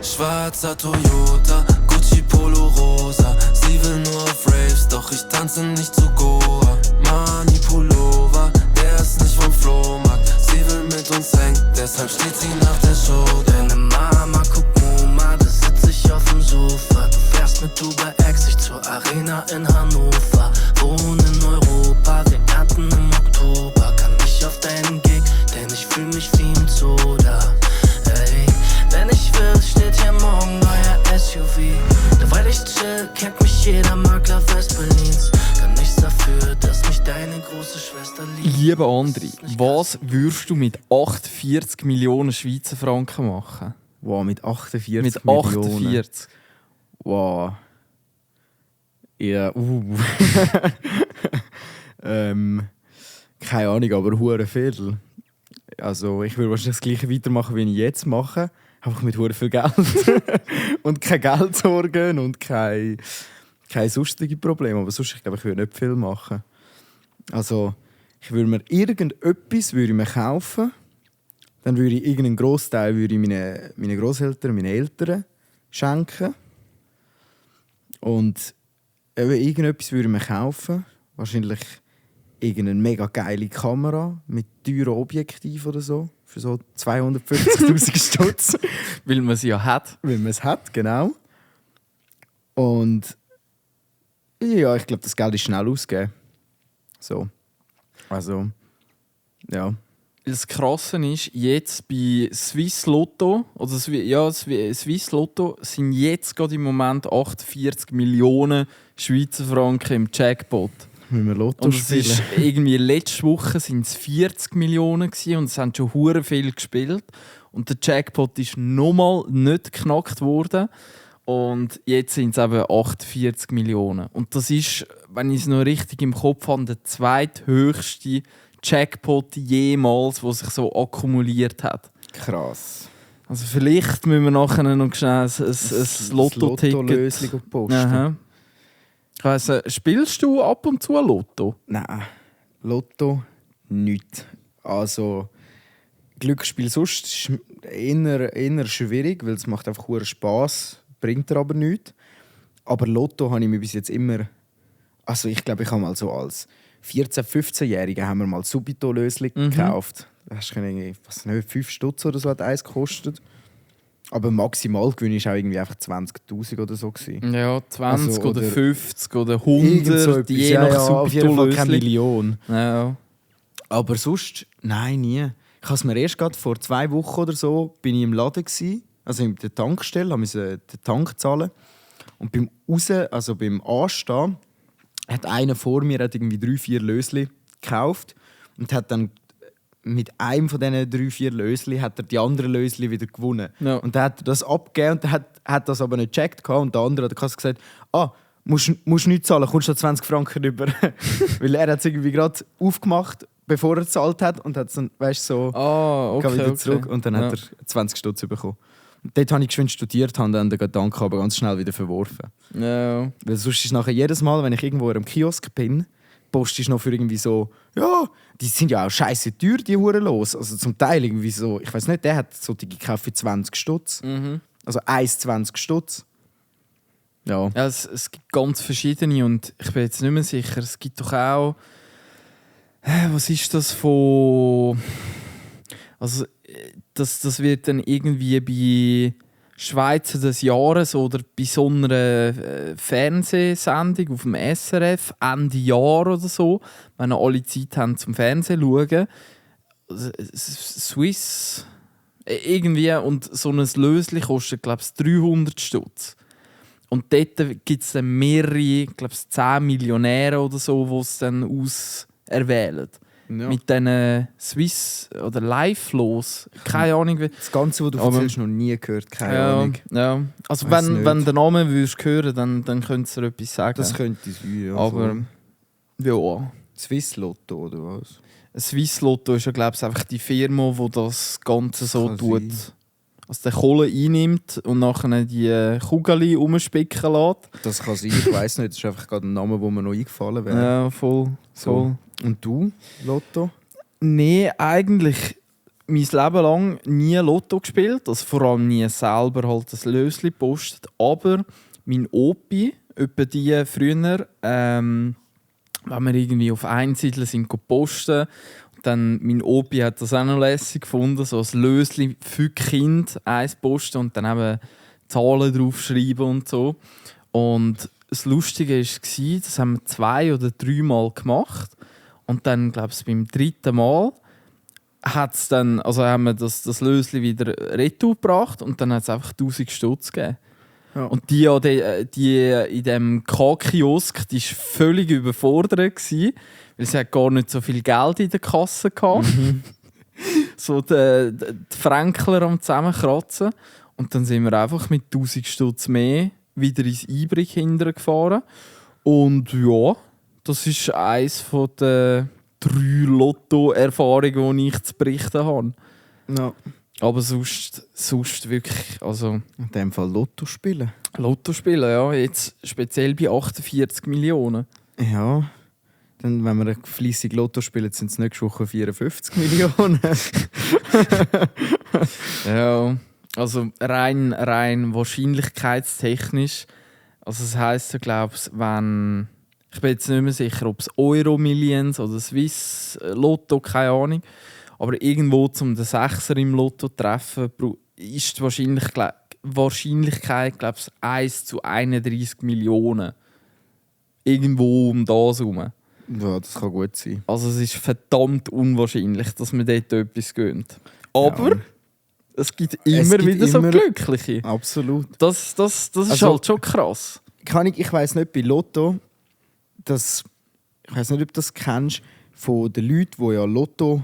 Schwarzer Toyota, Gucci Polo Rosa. Sie will nur auf Raves, doch ich tanze nicht zu Goa. Mani Pullover, der ist nicht vom Flohmarkt. Sie will mit uns hängen, deshalb steht sie nach der Show. Deine Mama guckt Moma, da sitz ich auf dem Sofa. Du fährst mit Uber X, ich zur Arena in Hannover. Wohnen in Europa, wir ernten im Oktober. Kann nicht auf deinen Gig, denn ich fühl mich wie im Zoo da. Ey, wenn ich will, steht hier morgen neuer SUV. Weil ich chill, kennt mich jeder Makler West-Berlins. Kann nichts dafür, dass mich deine große Schwester liebt. Lieber André, was würdest du mit 48 Millionen Schweizer Franken machen? Wow, mit 48 Mit Millionen. 48. Wow. Ja, keine Ahnung, aber hure viel. Also ich würde wahrscheinlich das gleiche weitermachen, wie ich jetzt mache. Einfach mit hure viel Geld. Und keine Geldsorgen und keine sonstige Probleme. Aber sonst, ich glaube, ich würde nicht viel machen. Also ich würde mir irgendetwas kaufen. Dann würde ich irgendeinen Grossteil meinen Grosseltern, meinen Eltern schenken. Und eben irgendetwas würde ich mir kaufen. Wahrscheinlich irgendeine mega geile Kamera mit teuren Objektiv oder so. Für so 250'000 Stutz. Weil man sie ja hat. Weil man es hat, genau. Und ja, ich glaube, das Geld ist schnell ausgegeben. So. Also, ja. Das Krasse ist, jetzt bei Swiss Lotto, oder Swiss Lotto sind jetzt gerade im Moment 48 Millionen Schweizer Franken im Jackpot. Müssen wir Lotto Und es spielen? ist irgendwie letzte Woche sind es 40 Millionen gewesen und es haben schon hure viel gespielt. Und der Jackpot ist nochmal nicht geknackt worden. Und jetzt sind es eben 48 Millionen. Und das ist, wenn ich es noch richtig im Kopf habe, der zweithöchste Jackpot jemals, der sich so akkumuliert hat. Krass. Also vielleicht müssen wir nachher noch schnell ein Lotto-Ticket... Lotto-Lösung posten. Aha. Ich weiss, spielst du ab und zu Lotto? Nein, Lotto nicht. Also Glücksspiel sonst ist eher schwierig, weil es macht einfach hure Spass, bringt aber nichts. Aber Lotto habe ich mir bis jetzt immer... Also ich glaube, ich habe mal so als 14-, 15-Jähriger haben wir mal Subito-Lösli gekauft. Das hast du irgendwie, 5 Stutz oder so hat eins gekostet. Aber maximal Gewinn war auch irgendwie einfach 20'000 oder so gewesen. Ja, 20 Also, oder oder 50 oder Irgend 100, so etwas. je nach auf jeden Fall keine Subito-Lösli. Million. Ja. Aber sonst, nein, nie. Ich habe es mir erst gerade vor 2 Wochen oder so bin ich im Laden gsi, also in der Tankstelle, musste den Tank zahlen. Und beim beim Anstehen, hat einer vor mir irgendwie 3-4 Lösli gekauft und hat dann mit einem von diesen 3-4 Lösli hat er die anderen Lösli wieder gewonnen. Ja. Und dann hat er das abgegeben und hat das aber nicht gecheckt. Und der andere hat gesagt, musst nichts zahlen, kommst du 20 Franken rüber. Weil er hat es irgendwie gerade aufgemacht, bevor er gezahlt hat und hat es dann, so, Okay, wieder zurück und dann hat er 20 Stutz bekommen. Und dort habe ich geschwind studiert, habe dann den Gedanken aber ganz schnell wieder verworfen. Ja. Weil sonst ist nachher jedes Mal, wenn ich irgendwo in einem Kiosk bin, postest du noch für irgendwie so, ja, die sind ja auch scheiße teuer, die Huren los. Also zum Teil irgendwie so, ich weiß nicht, der hat so die gekauft für 20 Stutz. Also 1,20 Stutz. Ja. Ja, es gibt ganz verschiedene und ich bin jetzt nicht mehr sicher. Es gibt doch auch... was ist das von... Also das wird dann irgendwie bei Schweizer des Jahres oder bei so einer Fernsehsendung auf dem SRF Ende Jahr oder so, wenn alle Zeit haben zum Fernsehen zu schauen. Swiss irgendwie und so ein Lösli kostet glaube ich 300 Stutz. Und dort gibt es dann mehrere, glaube ich 10 Millionäre oder so, die es dann auserwählen. Ja. Mit diesen Swiss oder Live-Los. Keine Ahnung. Das Ganze, was du erzählst, noch nie gehört, keine Ahnung. Ja. Also Weiss wenn nicht. du den Namen würdest hören, dann könntest du dir etwas sagen. Das könnte sein, ja. Aber ja. Swiss Lotto oder was? Swiss Lotto ist ja, glaube ich, einfach die Firma, die das Ganze so Kann tut. sein. Also der Kohle einnimmt und nachher die Kugel rumspicken lässt. Das kann sein, ich weiss nicht. Das ist einfach gerade ein Name, der mir noch eingefallen wäre. Ja, voll. So. Und du, Lotto? Nee, eigentlich mein Leben lang nie Lotto gespielt, also vor allem nie selber halt das Lösli gepostet, aber mein Opi, etwa die früher, wenn wir irgendwie auf Einsiedler sind posten, dann mein Opi hat das auch noch lässig gefunden, so ein Lösli für Kind eins posten und dann eben Zahlen draufschreiben und so. Und das Lustige war, das haben wir 2 oder 3 Mal gemacht. Und dann, glaube ich, beim 3. Mal haben wir das Lösli wieder retour gebracht und dann hat es einfach 1000 Stutz gegeben. Ja. Und die in diesem K-Kiosk, die war völlig überfordert, weil sie hat gar nicht so viel Geld in der Kasse hatte. So die Fränkler am Zusammenkratzen. Und dann sind wir einfach mit 1000 Stutz mehr wieder ins Ibrig hintergefahren. Und ja, das ist eines der 3 Lotto-Erfahrungen, die ich zu berichten habe. Ja. Aber sonst wirklich, also... In dem Fall Lotto spielen. Lotto spielen, ja. Jetzt speziell bei 48 Millionen. Ja. Dann, wenn wir fleissig Lotto spielen, sind es nächste Woche 54 Millionen. Ja, also rein wahrscheinlichkeitstechnisch. Also das heisst, ich glaube, wenn... Ich bin jetzt nicht mehr sicher, ob es Euro Millions oder Swiss Lotto, keine Ahnung. Aber irgendwo zum den Sechser im Lotto zu treffen, ist die Wahrscheinlichkeit, glaube ich, 1 zu 31 Millionen. Irgendwo um das herum. Ja, das kann gut sein. Also es ist verdammt unwahrscheinlich, dass man dort etwas gönnt. Aber es gibt immer wieder so Glückliche. Absolut. Das ist halt schon krass. Ich weiss nicht, bei Lotto, ich weiss nicht, ob du das kennst, von den Leuten, die ja Lotto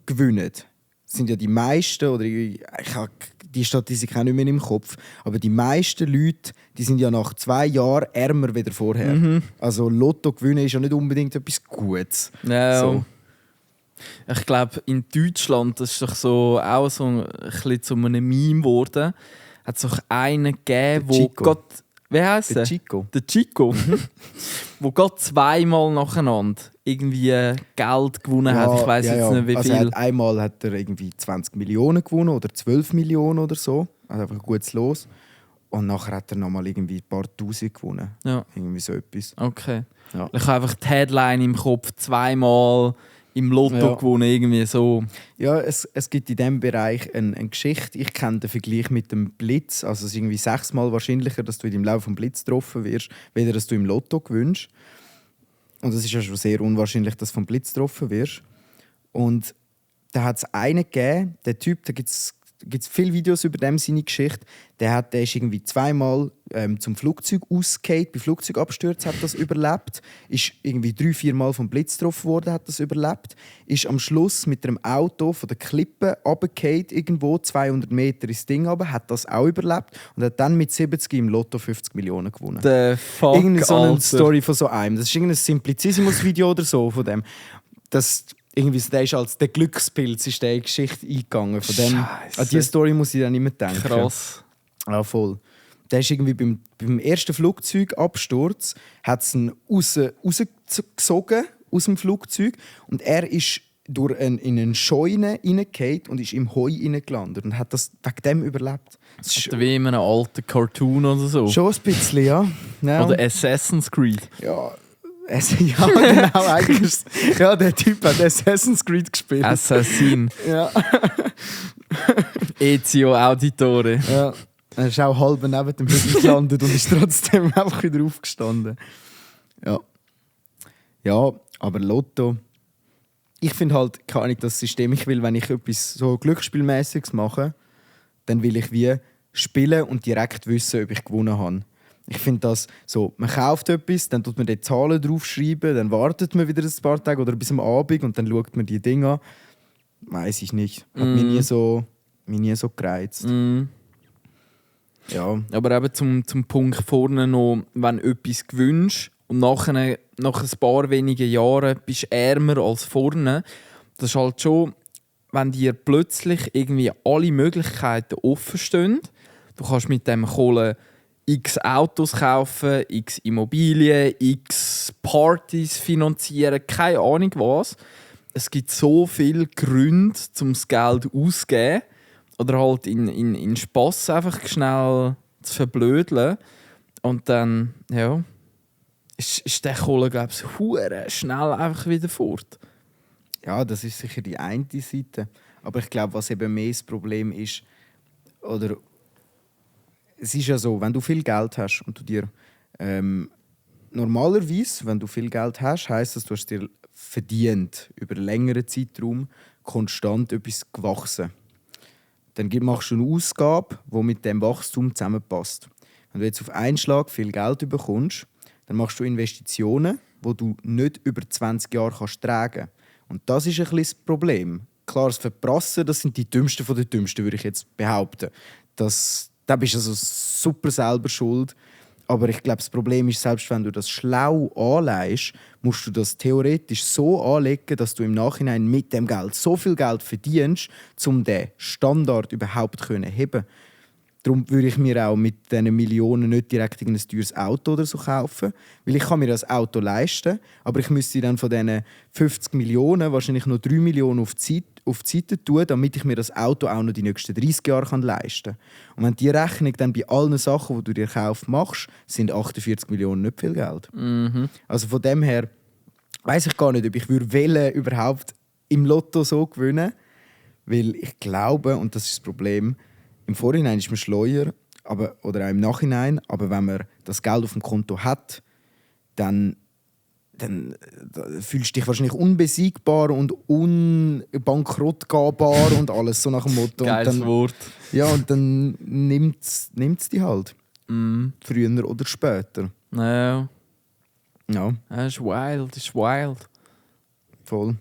gewinnen. Das sind ja die meisten, oder ich habe die Statistik auch nicht mehr im Kopf, aber die meisten Leute, die sind ja nach 2 Jahren ärmer wie vorher. Mhm. Also Lotto gewinnen ist ja nicht unbedingt etwas Gutes. Ja. So. Ich glaube, in Deutschland, das ist doch so, auch so ein bisschen zu einem Meme geworden, hat es doch einen gegeben, der gerade... Wie heisst der? Chico. Der Chico. Der gerade 2-mal nacheinander irgendwie Geld gewonnen hat. Ich weiss jetzt nicht, wie viel. Also einmal hat er irgendwie 20 Millionen gewonnen oder 12 Millionen oder so. Also einfach ein gutes Los. Und nachher hat er nochmal irgendwie ein paar Tausend gewonnen. Ja. Irgendwie so etwas. Okay. Ja. Ich habe einfach die Headline im Kopf, 2-mal im Lotto gewonnen, irgendwie so. Ja, es gibt in diesem Bereich eine Geschichte. Ich kenne den Vergleich mit dem Blitz. Also es ist irgendwie 6-mal wahrscheinlicher, dass du in deinem Lauf vom Blitz getroffen wirst, weder dass du im Lotto gewinnst. Und es ist ja schon sehr unwahrscheinlich, dass du vom Blitz getroffen wirst. Und da hat es einen gegeben, der Typ, da gibt es viele Videos über dem, seine Geschichte. Der ist irgendwie 2-mal zum Flugzeug ausgefallen. Bei Flugzeugabstürzen hat das überlebt. Ist irgendwie 3-4 Mal vom Blitz getroffen worden, hat das überlebt. Ist am Schluss mit einem Auto von der Klippe runtergefallen, irgendwo 200 Meter ins Ding runter, hat das auch überlebt und hat dann mit 70 im Lotto 50 Millionen gewonnen. The fuck, irgendeine so eine Alter. Story von so einem. Das ist irgendein Simplicissimus-Video oder so von dem. Das irgendwie, der ist als der Glückspilz ist der Geschichte eingegangen. Von dem, an diese Story muss ich dann immer denken. Krass. Ja, voll. Der ist irgendwie beim ersten Flugzeugabsturz hat es ihn rausgesogen aus dem Flugzeug und er ist in eine Scheune reingefallen und ist im Heu reingelandet und hat das wegen dem überlebt. Das ist wie in einem alten Cartoon oder so. schon ein bisschen, ja. Oder Assassin's Creed. Ja. Ja, genau, eigentlich. Ja, der Typ hat Assassin's Creed gespielt. Assassin. Ja. Ezio Auditore. Ja. Er ist auch halb neben dem Hügel gelandet und ist trotzdem einfach wieder aufgestanden. Ja. Ja, aber Lotto. Ich finde halt, kann ich das System, ich will, wenn ich etwas so Glücksspielmäßiges mache, dann will ich wie spielen und direkt wissen, ob ich gewonnen habe. Ich finde das so, man kauft etwas, dann tut man die Zahlen draufschreiben, dann wartet man wieder ein paar Tage oder bis am Abend und dann schaut man die Dinge an. Weiß ich nicht. Hat mich nie so gereizt. Ja. Aber eben zum Punkt vorne noch, wenn du etwas gewünscht und nach ein paar wenigen Jahren bist du ärmer als vorne, das ist halt schon, wenn dir plötzlich irgendwie alle Möglichkeiten offen stehen, du kannst mit dem Kohle x Autos kaufen, x Immobilien, x Partys finanzieren, keine Ahnung was, es gibt so viele Gründe, um das Geld auszugeben oder halt in Spass einfach schnell zu verblödeln. Und dann, ja, ist der Kohle, glaube ich, hure schnell einfach wieder fort. Ja, das ist sicher die eine Seite. Aber ich glaube, was eben mehr das Problem ist, oder es ist ja so, wenn du viel Geld hast und du dir normalerweise, wenn du viel Geld hast, heisst das, du hast dir verdient über einen längeren Zeitraum konstant etwas gewachsen. Dann machst du eine Ausgabe, die mit dem Wachstum zusammenpasst. Wenn du jetzt auf einen Schlag viel Geld bekommst, dann machst du Investitionen, die du nicht über 20 Jahre tragen kannst. Und das ist ein bisschen das Problem. Klar, das Verprassen, das sind die Dümmsten von den Dümmsten, würde ich jetzt behaupten. Da bist du also super selber schuld. Aber ich glaube, das Problem ist, selbst wenn du das schlau anlegst, musst du das theoretisch so anlegen, dass du im Nachhinein mit dem Geld so viel Geld verdienst, um den Standard überhaupt zu heben. Darum würde ich mir auch mit diesen Millionen nicht direkt ein teures Auto oder so kaufen. Weil ich kann mir das Auto leisten, aber ich müsste dann von diesen 50 Millionen wahrscheinlich noch 3 Millionen auf die Seite tun, damit ich mir das Auto auch noch die nächsten 30 Jahre leisten kann. Und wenn die Rechnung dann bei allen Sachen, die du dir kaufst, machst, sind 48 Millionen nicht viel Geld. Also von dem her weiss ich gar nicht, ob ich überhaupt im Lotto so gewinnen. Weil ich glaube, und das ist das Problem, im Vorhinein ist man schleuer, oder auch im Nachhinein, aber wenn man das Geld auf dem Konto hat, dann fühlst du dich wahrscheinlich unbesiegbar und unbankrottgehbar und alles, so nach dem Motto. Geiles Wort. Ja, und dann nimmt es dich halt. Früher oder später. Ja. Ja, Das ist wild. voll.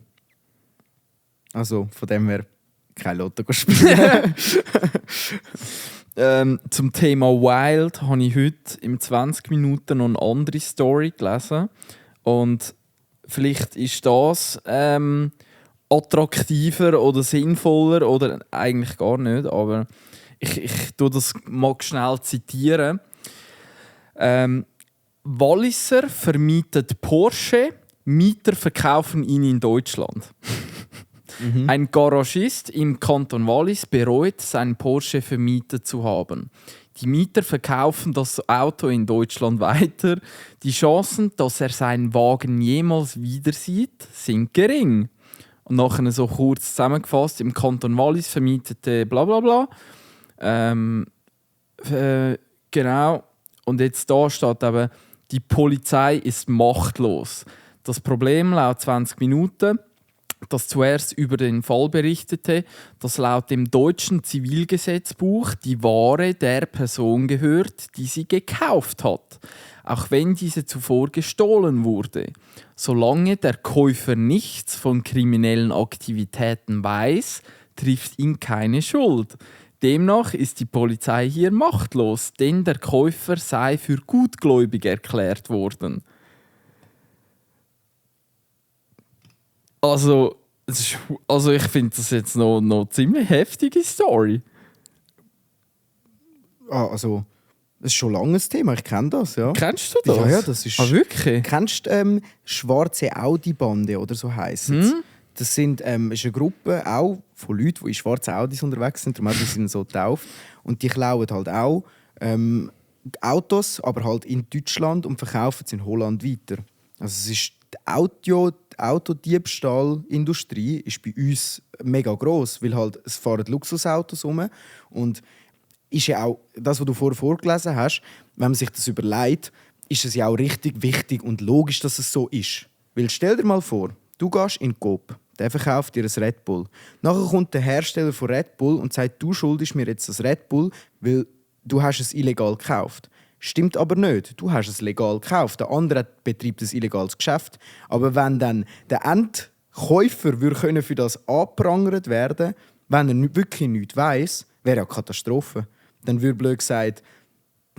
Also, von dem her kein Lotto spielen. Zum Thema Wild habe ich heute in 20 Minuten noch eine andere Story gelesen. Und vielleicht ist das attraktiver oder sinnvoller oder eigentlich gar nicht. Aber ich tue das mal schnell zitieren. Walliser vermietet Porsche, Mieter verkaufen ihn in Deutschland. Ein Garagist im Kanton Wallis bereut, seinen Porsche vermietet zu haben. Die Mieter verkaufen das Auto in Deutschland weiter. Die Chancen, dass er seinen Wagen jemals wieder sieht, sind gering. Und nachher so kurz zusammengefasst, im Kanton Wallis vermietete blablabla. Genau. Und jetzt da steht eben, die Polizei ist machtlos. Das Problem laut 20 Minuten, das zuerst über den Fall berichtete, dass laut dem deutschen Zivilgesetzbuch die Ware der Person gehört, die sie gekauft hat, auch wenn diese zuvor gestohlen wurde. Solange der Käufer nichts von kriminellen Aktivitäten weiß, trifft ihn keine Schuld. Demnach ist die Polizei hier machtlos, denn der Käufer sei für gutgläubig erklärt worden. Also ich finde das jetzt noch eine ziemlich heftige Story. Also, das ist schon ein langes Thema, ich kenne das, ja. Kennst du das? Ja, das ist... Wirklich? Kennst du schwarze Audi-Bande oder so heisst es? Das ist eine Gruppe auch von Leuten, die in schwarzen Audis unterwegs sind, darum sind sie so getauft. Und die klauen halt auch Autos, aber halt in Deutschland und verkaufen sie in Holland weiter. Also es ist die Autodiebstahlindustrie ist bei uns mega gross, weil halt es fahren Luxusautos rum und ist ja auch das, was du vorher vorgelesen hast, wenn man sich das überlegt, ist es ja auch richtig wichtig und logisch, dass es so ist. Weil stell dir mal vor, du gehst in den Coop, der verkauft dir ein Red Bull. Nachher kommt der Hersteller von Red Bull und sagt, du schuldest mir jetzt das Red Bull, weil du hast es illegal gekauft. Stimmt aber nicht. Du hast es legal gekauft. Der andere betreibt ein illegales Geschäft. Aber wenn dann der Endkäufer für das angeprangert werden, wenn er wirklich nichts weiss, wäre ja eine Katastrophe. Dann würde blöd gesagt,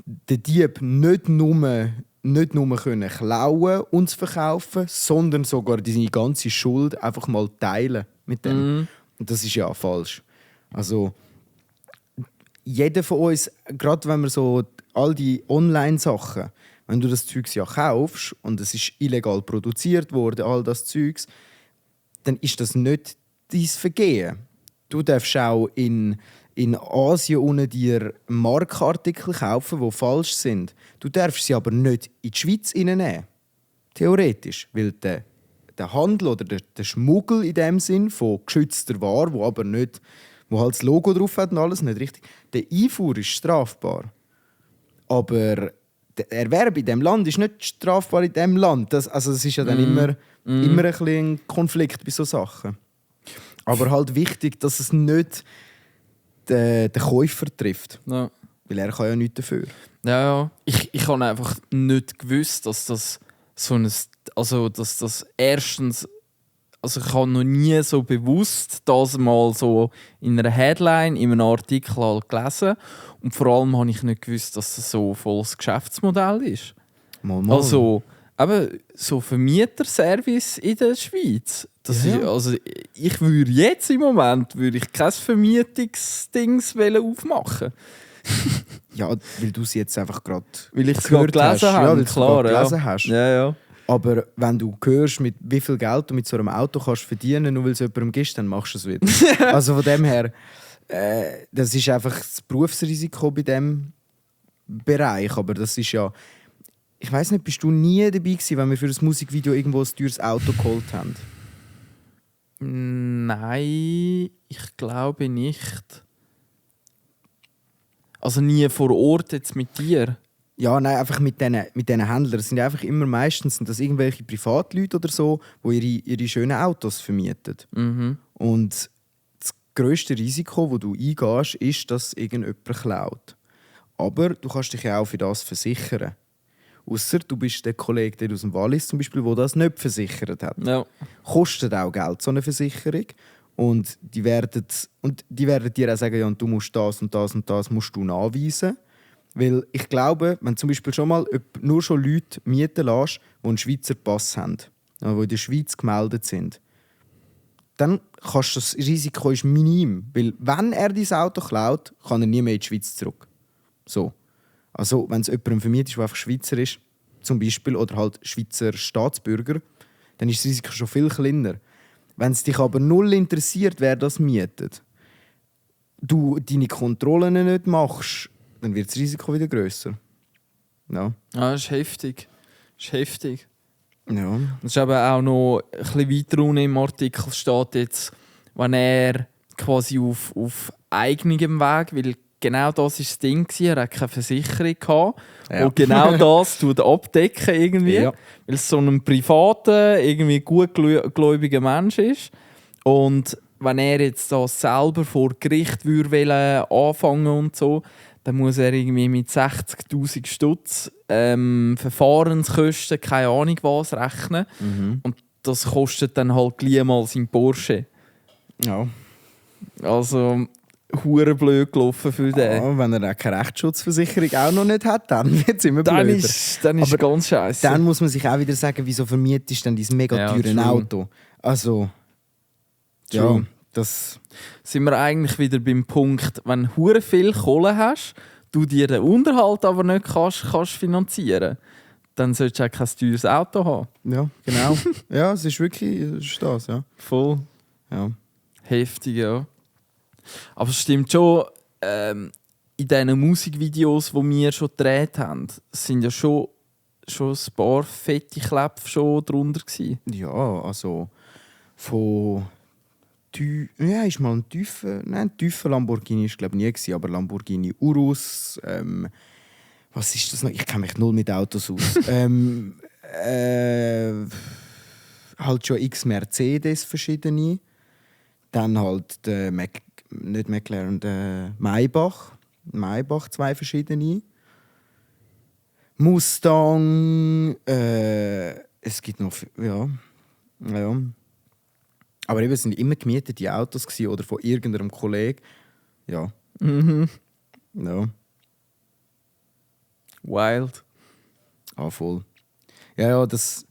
der Dieb nicht nur können klauen und verkaufen, sondern sogar seine ganze Schuld einfach mal teilen mit dem. Und das ist ja falsch. Also jeder von uns, gerade wenn wir so all die Online-Sachen, wenn du das Zeugs ja kaufst und es ist illegal produziert worden, all das Zeugs, dann ist das nicht dein Vergehen. Du darfst auch in Asien ohne dir Markenartikel kaufen, die falsch sind. Du darfst sie aber nicht in die Schweiz reinnehmen. Theoretisch. Weil der Handel oder der Schmuggel in dem Sinn von geschützter Ware, wo aber nicht, wo halt das Logo drauf hat und alles nicht richtig, der Einfuhr ist strafbar. Aber der Erwerb in diesem Land ist nicht strafbar in diesem Land. Das ist ja dann immer ein bisschen ein Konflikt bei solchen Sachen. Aber halt wichtig, dass es nicht den Käufer trifft. Ja. Weil er kann ja nichts dafür. Ja. Ich habe einfach nicht gewusst, dass das so ein... Also, dass das erstens... Also ich habe noch nie so bewusst das mal so in einer Headline, in einem Artikel halt gelesen. Und vor allem habe ich nicht gewusst, dass das so volles Geschäftsmodell ist. Mal. Also, eben so Vermieterservice in der Schweiz. Das Ja. ist, also, ich würde jetzt im Moment kein Vermietungsdings aufmachen. Ja, weil du es jetzt einfach gerade Weil ich es gerade gelesen habe. Ja, weil klar, du es gelesen hast. Ja. Aber wenn du hörst, mit wie viel Geld du mit so einem Auto kannst verdienen, nur weil es jemandem gibst, dann machst du es wieder. Also von dem her, das ist einfach das Berufsrisiko bei diesem Bereich. Aber das ist ja... Ich weiss nicht, bist du nie dabei gewesen, wenn wir für das Musikvideo irgendwo ein teures Auto geholt haben? Nein, ich glaube nicht. Also nie vor Ort jetzt mit dir. Ja, nein, einfach mit diesen Händlern. Das sind einfach immer meistens sind das irgendwelche Privatleute oder so, die ihre schönen Autos vermieten. Mhm. Und das grösste Risiko, das du eingehst, ist, dass irgendjemand klaut. Aber du kannst dich ja auch für das versichern. Ausser du bist der Kollege aus dem Wallis zum Beispiel, der das nicht versichert hat. Ja. Kostet auch Geld, so eine Versicherung. Und die werden dir auch sagen, ja, du musst das und das und das musst du nachweisen. Weil ich glaube, wenn zum Beispiel nur schon Leute mieten lässt, die einen Schweizer Pass haben, die in der Schweiz gemeldet sind, dann kannst das Risiko ist minim. Weil wenn er dein Auto klaut, kann er nie mehr in die Schweiz zurück. So. Also wenn es jemandem vermietet, der einfach Schweizer ist, zum Beispiel, oder halt Schweizer Staatsbürger, dann ist das Risiko schon viel kleiner. Wenn es dich aber null interessiert, wer das mietet, du deine Kontrollen nicht machst, dann wird das Risiko wieder grösser. Ja. Das ist heftig. Ja. Das ist eben auch noch ein bisschen weiter unten im Artikel steht jetzt, wenn er quasi auf eigenem Weg, weil genau das war das Ding, er hat keine Versicherung gehabt, Ja. und genau das abdecken irgendwie, Ja. weil es so ein privater, irgendwie gutgläubiger Mensch ist. Und wenn er jetzt das selber vor Gericht würde anfangen und so, dann muss er irgendwie mit 60'000 Stutz Verfahrenskosten, keine Ahnung was, rechnen. Und das kostet dann halt gleich mal sein Porsche. Ja. Also, hure blöd gelaufen für den. Ja, wenn er auch keine Rechtsschutzversicherung auch noch nicht hat, dann wird es immer Dann blöder. ist Aber ganz scheiße. Dann muss man sich auch wieder sagen, wieso vermietest du denn dein mega Ja, teure true. Auto? Also, ja, True. das... Sind wir eigentlich wieder beim Punkt, wenn du hure viel Kohle hast, du dir den Unterhalt aber nicht kannst finanzieren, dann solltest du auch kein teures Auto haben. Ja, genau. Ja, es ist wirklich das, ja. Voll Ja. heftig, ja. Aber es stimmt schon, in diesen Musikvideos, die wir schon gedreht haben, sind ja schon ein paar fette Kläpfe schon drunter gewesen. Ja, also von... Ja, ist mal ein tiefer Lamborghini ist glaube ich nie gewesen, aber Lamborghini Urus, was ist das noch? Ich kenne mich null mit Autos aus. Halt schon x Mercedes verschiedene, dann halt der nicht McLaren, der Maybach 2 verschiedene, Mustang, es gibt noch ja. Aber eben, es sind immer gemietete Autos gewesen, oder von irgendeinem Kollegen. Ja. Ja. Wild. Ah, voll. Ja, das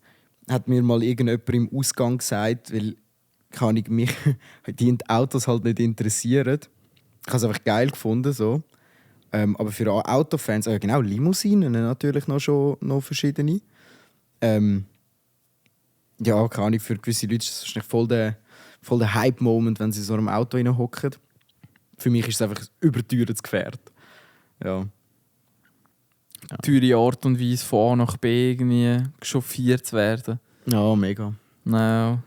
hat mir mal irgendjemand im Ausgang gesagt, weil kann ich mich die Autos halt nicht interessieren. Ich habe es einfach geil gefunden. So. Aber für Autofans, genau, Limousinen natürlich noch verschiedene. Ja, keine Ahnung, für gewisse Leute ist das wahrscheinlich voll der voll der Hype-Moment, wenn sie so im Auto hocken. Für mich ist es einfach ein überteuertes Gefährt. Ja. Teure Art und Weise von A nach B irgendwie chauffiert zu werden. Ja, mega. Ja,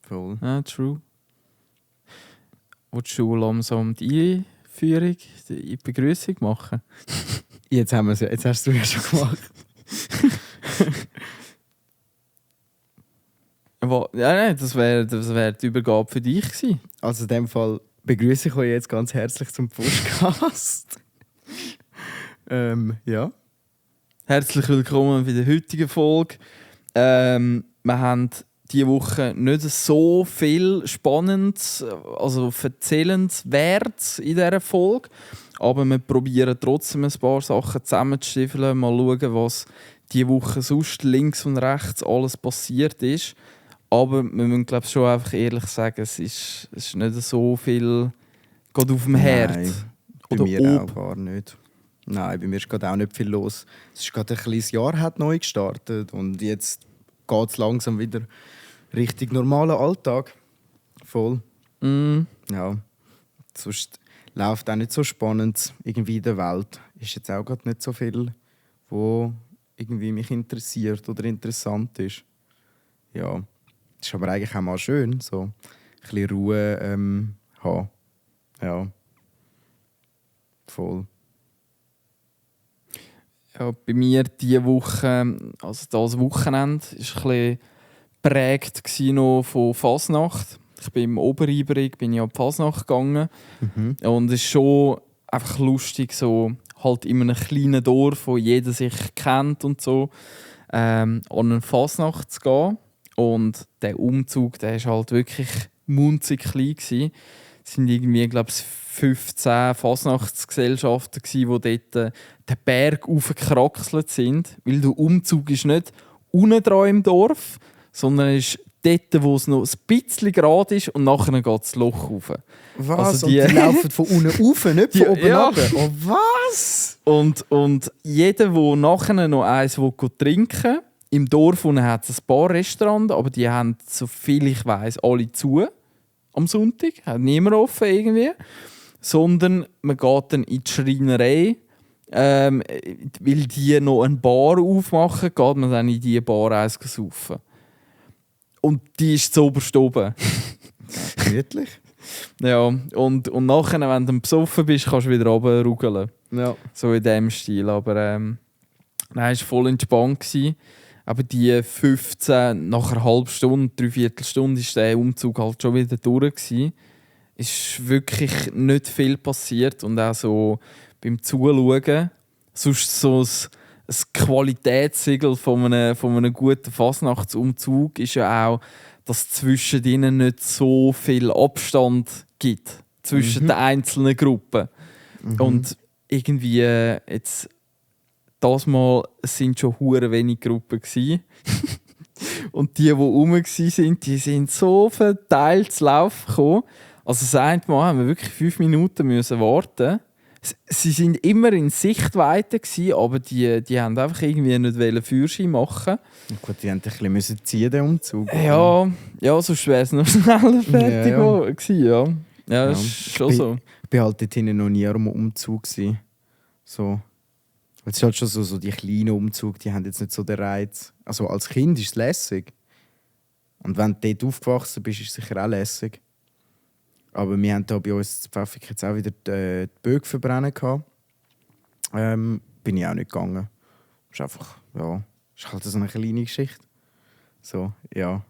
Voll. ja, true. Willst du langsam die Einführung, die Begrüßung machen? Jetzt hast du ja schon gemacht. Ja, nein, das wär die Übergabe für dich gewesen. Also in dem Fall begrüße ich euch jetzt ganz herzlich zum Podcast. Ja. Herzlich willkommen bei der heutigen Folge. Wir haben diese Woche nicht so viel Spannendes, also Erzählenswertes in dieser Folge. Aber wir probieren trotzdem ein paar Sachen zusammenzustiefeln. Mal schauen, was diese Woche sonst links und rechts alles passiert ist. Aber wir müssen, glaube ich, schon einfach ehrlich sagen, es ist nicht so viel geht auf dem Herd. Nein, bei oder mir ob. auch gar nicht. Nein, bei mir ist gerade auch nicht viel los. Es ist gerade ein kleines Jahr hat neu gestartet und jetzt geht es langsam wieder richtig normaler Alltag. Voll. Ja. Sonst läuft auch nicht so spannend irgendwie in der Welt. Ist jetzt auch gerade nicht so viel, wo irgendwie mich interessiert oder interessant ist. Ja. Das ist aber eigentlich auch mal schön, so ein bisschen Ruhe haben. Ja. Voll. Ja, bei mir diese Woche, also das Wochenende, war ein bisschen geprägt noch von Fasnacht. Ich bin im Oberreiberg, bin ja an die Fasnacht gegangen. Und es ist schon einfach lustig, so halt in einem kleinen Dorf, wo jeder sich kennt und so, an eine Fasnacht zu gehen. Und der Umzug, der war halt wirklich munzig klein gewesen. Es waren irgendwie, glaube ich, 15 Fasnachtsgesellschaften, die dort den Berg hochgekraxelt sind. Weil der Umzug ist nicht unten dran im Dorf, sondern ist dort, wo es noch ein bisschen gerade ist und nachher geht das Loch rauf. Was? Also Und die laufen von unten rauf, nicht von oben ja. runter? Oh, was? Und jeder, der nachher noch eins trinken will, im Dorf hat es ein paar Restaurants, aber die haben, so viel ich weiss, alle zu am Sonntag. Hat niemand offen irgendwie. Sondern man geht dann in die Schreinerei, weil die noch eine Bar aufmachen, geht man dann in diese Bar eins saufen. Und die ist zuoberst oben. Gemütlich. Ja, und nachher, wenn du dann besoffen bist, kannst du wieder runterrugeln. Ja. So in diesem Stil. Aber nein, es war voll entspannt. Aber die 15, nach einer halben Stunde, 3/4 Stunde, war der Umzug halt schon wieder durch. Es ist wirklich nicht viel passiert. Und auch so beim Zuschauen, sonst so ein Qualitätssiegel von einem guten Fasnachtsumzug ist ja auch, dass zwischen ihnen nicht so viel Abstand gibt. Zwischen den einzelnen Gruppen. Und irgendwie jetzt das Mal sind schon hure wenig Gruppen gsi. Und die rum waren, die sind so verteilt zu Laufen gekommen. Also das eine Mal haben wir wirklich 5 Minuten müssen warten. Sie sind immer in Sichtweite gsi, aber die haben einfach irgendwie nicht Führerschein machen. Gut, die haben ein bisschen ziehen, den Umzug. Ja, sonst wäre es noch schneller fertig Ja. gewesen, ja. Ja, das ist schon so. Ich war halt dort hinten noch nie am Umzug. So. Es ist halt schon so die kleinen Umzüge, die haben jetzt nicht so den Reiz. Also als Kind ist es lässig. Und wenn du dort aufgewachsen bist, ist es sicher auch lässig. Aber wir haben hier bei uns in Pfäffikon jetzt auch wieder die Bögen verbrennen gehabt. Bin ich auch nicht gegangen. Ist einfach, ja, ist halt so eine kleine Geschichte. So, ja.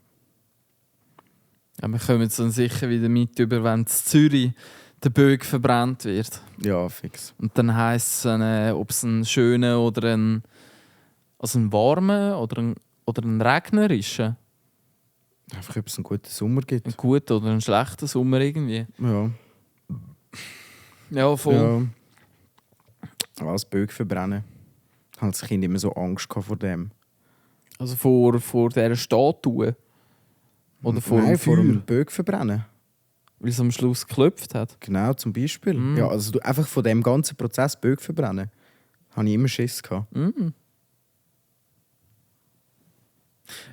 Ja, wir kommen jetzt dann sicher wieder mit über, wenn in Zürich der Bögen verbrannt wird. Ja, fix. Und dann heisst es, ob es ein schöner oder ein warmer oder ein Regner ist. Einfach, ob es einen guten Sommer gibt. Ein guter oder ein schlechter Sommer irgendwie. Ja. Ja, voll. Ja. Als Bögen verbrennen. Ich hatte als Kind immer so Angst vor dem. Also vor dieser Statue. Oder vor Nein, dem vor Feuer. dem Bögen verbrennen. Weil es am Schluss geklopft hat. Genau, zum Beispiel. Ja, also du einfach von dem ganzen Prozess Bögen verbrennen, habe ich immer Schiss gehabt.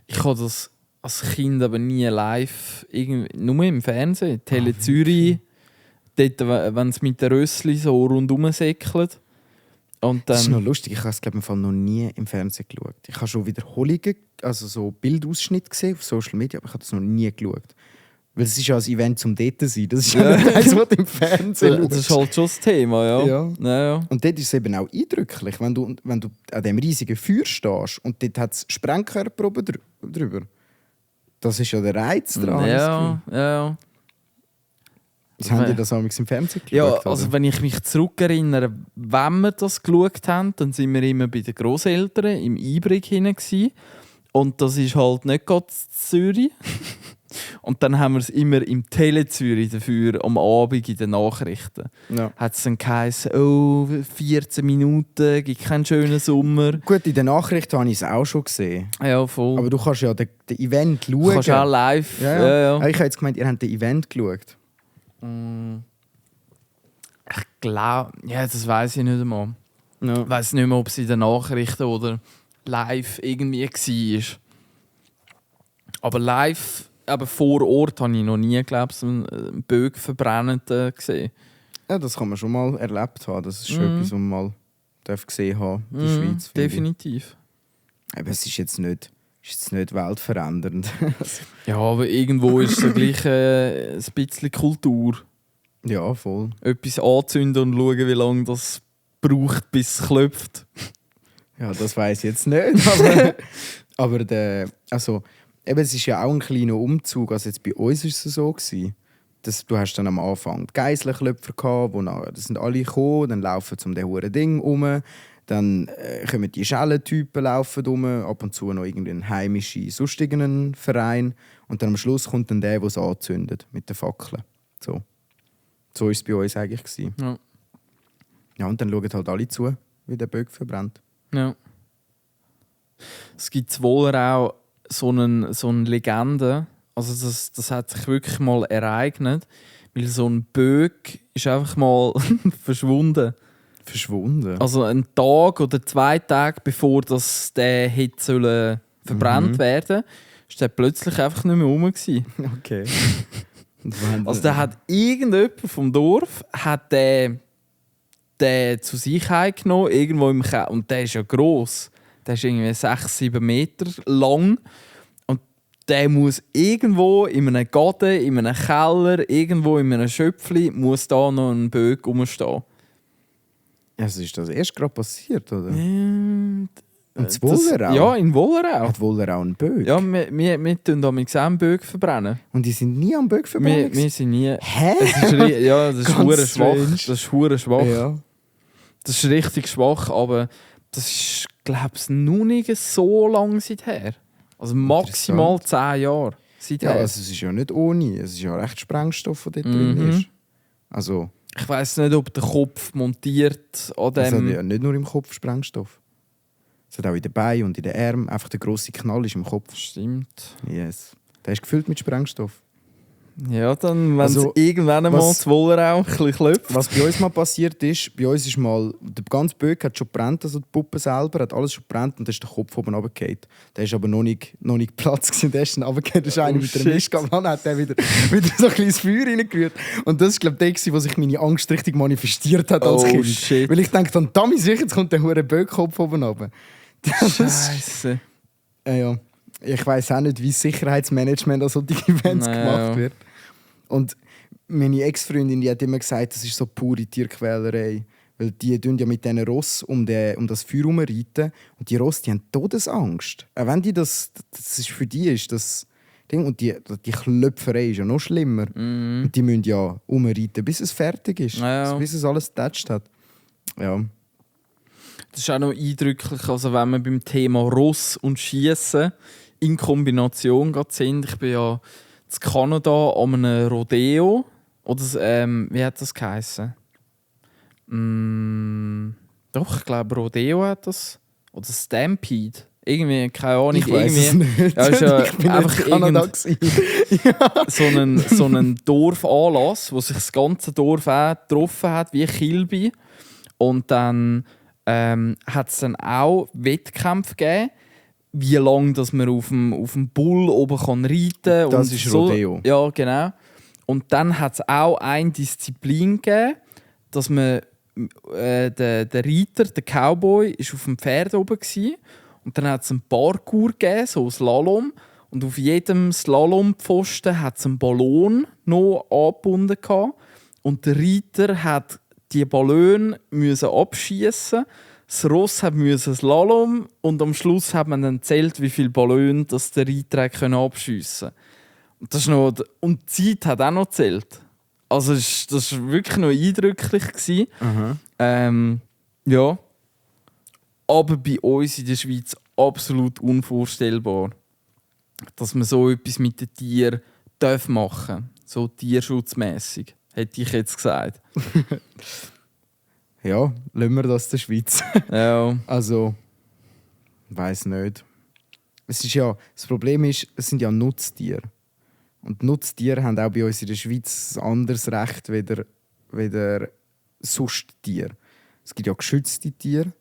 Ich habe das als Kind aber nie live, nur im Fernsehen. Tele Zürich, dort, wenn es mit den Rössli so rundherum säckelt. Und Das ist dann, noch lustig, ich habe es glaube ich noch nie im Fernsehen geschaut. Ich habe schon Wiederholungen, also so Bildausschnitte gesehen auf Social Media, aber ich habe das noch nie geschaut. Weil es ist ja ein Event zum dort zu sein. Das ist ja nicht eins, was du im Fernsehen das ist halt schon das Thema, ja. Ja. Ja. Und dort ist es eben auch eindrücklich, wenn du an diesem riesigen Feuer stehst und dort hat es Sprengkörper oben drüber. Das ist ja der Reiz dran. Ja. Was haben die das damals im Fernsehen Ja, geschaut? also oder? wenn ich mich zurückerinnere, wenn wir das geschaut haben, dann sind wir immer bei den Grosseltern im Einbrig hinein gsi. Und das ist halt nicht gerade in Zürich. Und dann haben wir es immer im Tele Zürich dafür am Abend in den Nachrichten. Ja. Hat es dann geheißen, oh, 14 Minuten, gibt keinen schönen Sommer. Gut, in den Nachrichten habe ich es auch schon gesehen. Ja, voll. Aber du kannst ja den Event schauen. du kannst auch live. Ja. Ich habe jetzt gemeint, ihr habt den Event geschaut. Ich glaube, ja, das weiß ich nicht einmal. Ja. Ich weiß nicht mehr, ob es in den Nachrichten oder live irgendwie war. Aber live, aber vor Ort, habe ich noch nie, glaube ich, einen Bögen-Verbrennenden gesehen. Ja, das kann man schon mal erlebt haben. Das ist schon etwas, was man mal gesehen haben in der Schweiz. finde ich. Definitiv. Aber es ist jetzt nicht weltverändernd. Ja, aber irgendwo ist es ja gleich ein bisschen Kultur. Ja, voll. Etwas anzünden und schauen, wie lange das braucht, bis es klopft. Ja, das weiß ich jetzt nicht. Aber es ist ja auch ein kleiner Umzug. Also jetzt bei uns war es so gewesen, dass du hast dann am Anfang die Geisselklöpfer gehabt, das sind alle gekommen, dann laufen zum den huren Ding um. Dann kommen die Schellentypen laufen rum, ab und zu noch irgendwie ein heimischer, sonstigen Verein. Und dann am Schluss kommt dann der es anzündet mit den Fackeln. So war es bei uns eigentlich gewesen. Ja. Ja, und dann schauen halt alle zu, wie der Böck verbrennt. Ja. Es gibt wohl auch so eine Legende, also das hat sich wirklich mal ereignet, weil so ein Böck ist einfach mal verschwunden. Verschwunden? Also einen Tag oder 2 Tage bevor der hätte verbrannt werden, ist der plötzlich einfach nicht mehr rum gewesen. Okay. Also der hat irgendjemand vom Dorf hat den zu sich heimgenommen, irgendwo im Keller. Und der ist ja gross. Der ist irgendwie 6-7 Meter lang. Und der muss irgendwo in einem Garten, in einem Keller, irgendwo in einem Schöpfli, muss da noch ein Böck rumstehen. Also ist das erst gerade passiert, oder? Und in Wollerau? Ja, in Wollerau. Hat Wollerau einen Böck? Ja, wir tun damals auch einen Böck verbrennen. Und die sind nie am Böck verbrannt? Wir sind nie... Hä? Das ist Ganz hure schwach. strange. Das ist hure schwach. Ja. Das ist richtig schwach, aber das ist, glaube ich, noch nicht so lange seither. Also maximal 10 Jahre seither. Ja, also es ist ja nicht ohne. Es ist ja recht Sprengstoff, der dort Mhm. drin ist. Also, Ich weiss nicht, ob der Kopf montiert an es hat dem... ja nicht nur im Kopf Sprengstoff. Es hat auch in den Beinen und in den Armen. Einfach der grosse Knall ist im Kopf. Stimmt. Yes. Der ist gefüllt mit Sprengstoff. Ja, dann, wenn es Also, irgendwann einmal zu Wollerau ein bisschen klopft. Was bei uns mal passiert ist, bei uns ist mal, der ganze Böck hat schon gebrannt, also die Puppe selber hat alles schon gebrannt und dann ist der Kopf oben runtergefallen. Der ist aber noch nicht Platz gewesen, der ist dann runtergefallen, da ist einer mit der shit. Mistgabel hat der wieder so ein kleines Feuer reingerührt. Und das ist glaube ich der, wo sich meine Angst richtig manifestiert hat als Oh, Kind. shit. Weil ich denke dann, Dummy sicher, jetzt kommt der hure Böckkopf oben runter. Das ist, Scheisse. ja. Ich weiss auch nicht, wie das Sicherheitsmanagement an solchen Events gemacht wird. Und meine Ex-Freundin die hat immer gesagt, das ist so pure Tierquälerei. Weil die tun ja mit diesen Ross um das Feuer herumreiten. Und die Ross, die haben Todesangst. Auch wenn die das ist für die ist das Ding. Und die Klöpferei ist ja noch schlimmer. Und die müssen ja umreiten, bis es fertig ist. Ja. Also bis es alles getatscht hat. Ja. Das ist auch noch eindrücklich, also wenn wir beim Thema Ross und Schiessen in Kombination gerade sind. Ich bin ja in Kanada an einem Rodeo. Oder wie hat das geheißen? Doch, ich glaube Rodeo hat das. Oder Stampede. Irgendwie, keine Ahnung. Ich weiss es nicht. Ja, ist ja ich bin einfach in Kanada gewesen. so einen Dorfanlass, wo sich das ganze Dorf auch getroffen hat, wie Kilby. Und dann hat es dann auch Wettkämpfe gegeben wie lange dass man auf dem Bull oben kann reiten kann. Das ist so. Rodeo. Ja, genau. Und dann hat es auch eine Disziplin gegeben, dass man der Reiter, der Cowboy, ist auf dem Pferd oben gewesen. Und dann hat es einen Parkour gegeben, so ein Slalom. Und auf jedem Slalompfosten hat es einen Ballon noch angebunden gehabt. Und der Reiter hat die Ballone abschießen. Das Ross musste Slalom und am Schluss hat man dann gezählt, wie viele Ballone das der Reiter abschiessen konnte. Und die Zeit hat auch noch gezählt. Also das war wirklich noch eindrücklich gewesen. Ja. Aber bei uns in der Schweiz absolut unvorstellbar, dass man so etwas mit den Tieren machen darf. So tierschutzmässig, hätte ich jetzt gesagt. Ja, lassen wir das der Schweiz. Ja. Also, weiß nicht. Das Problem ist, es sind ja Nutztiere. Und Nutztiere haben auch bei uns in der Schweiz ein anderes Recht weder sonst Tiere. Es gibt ja geschützte Tiere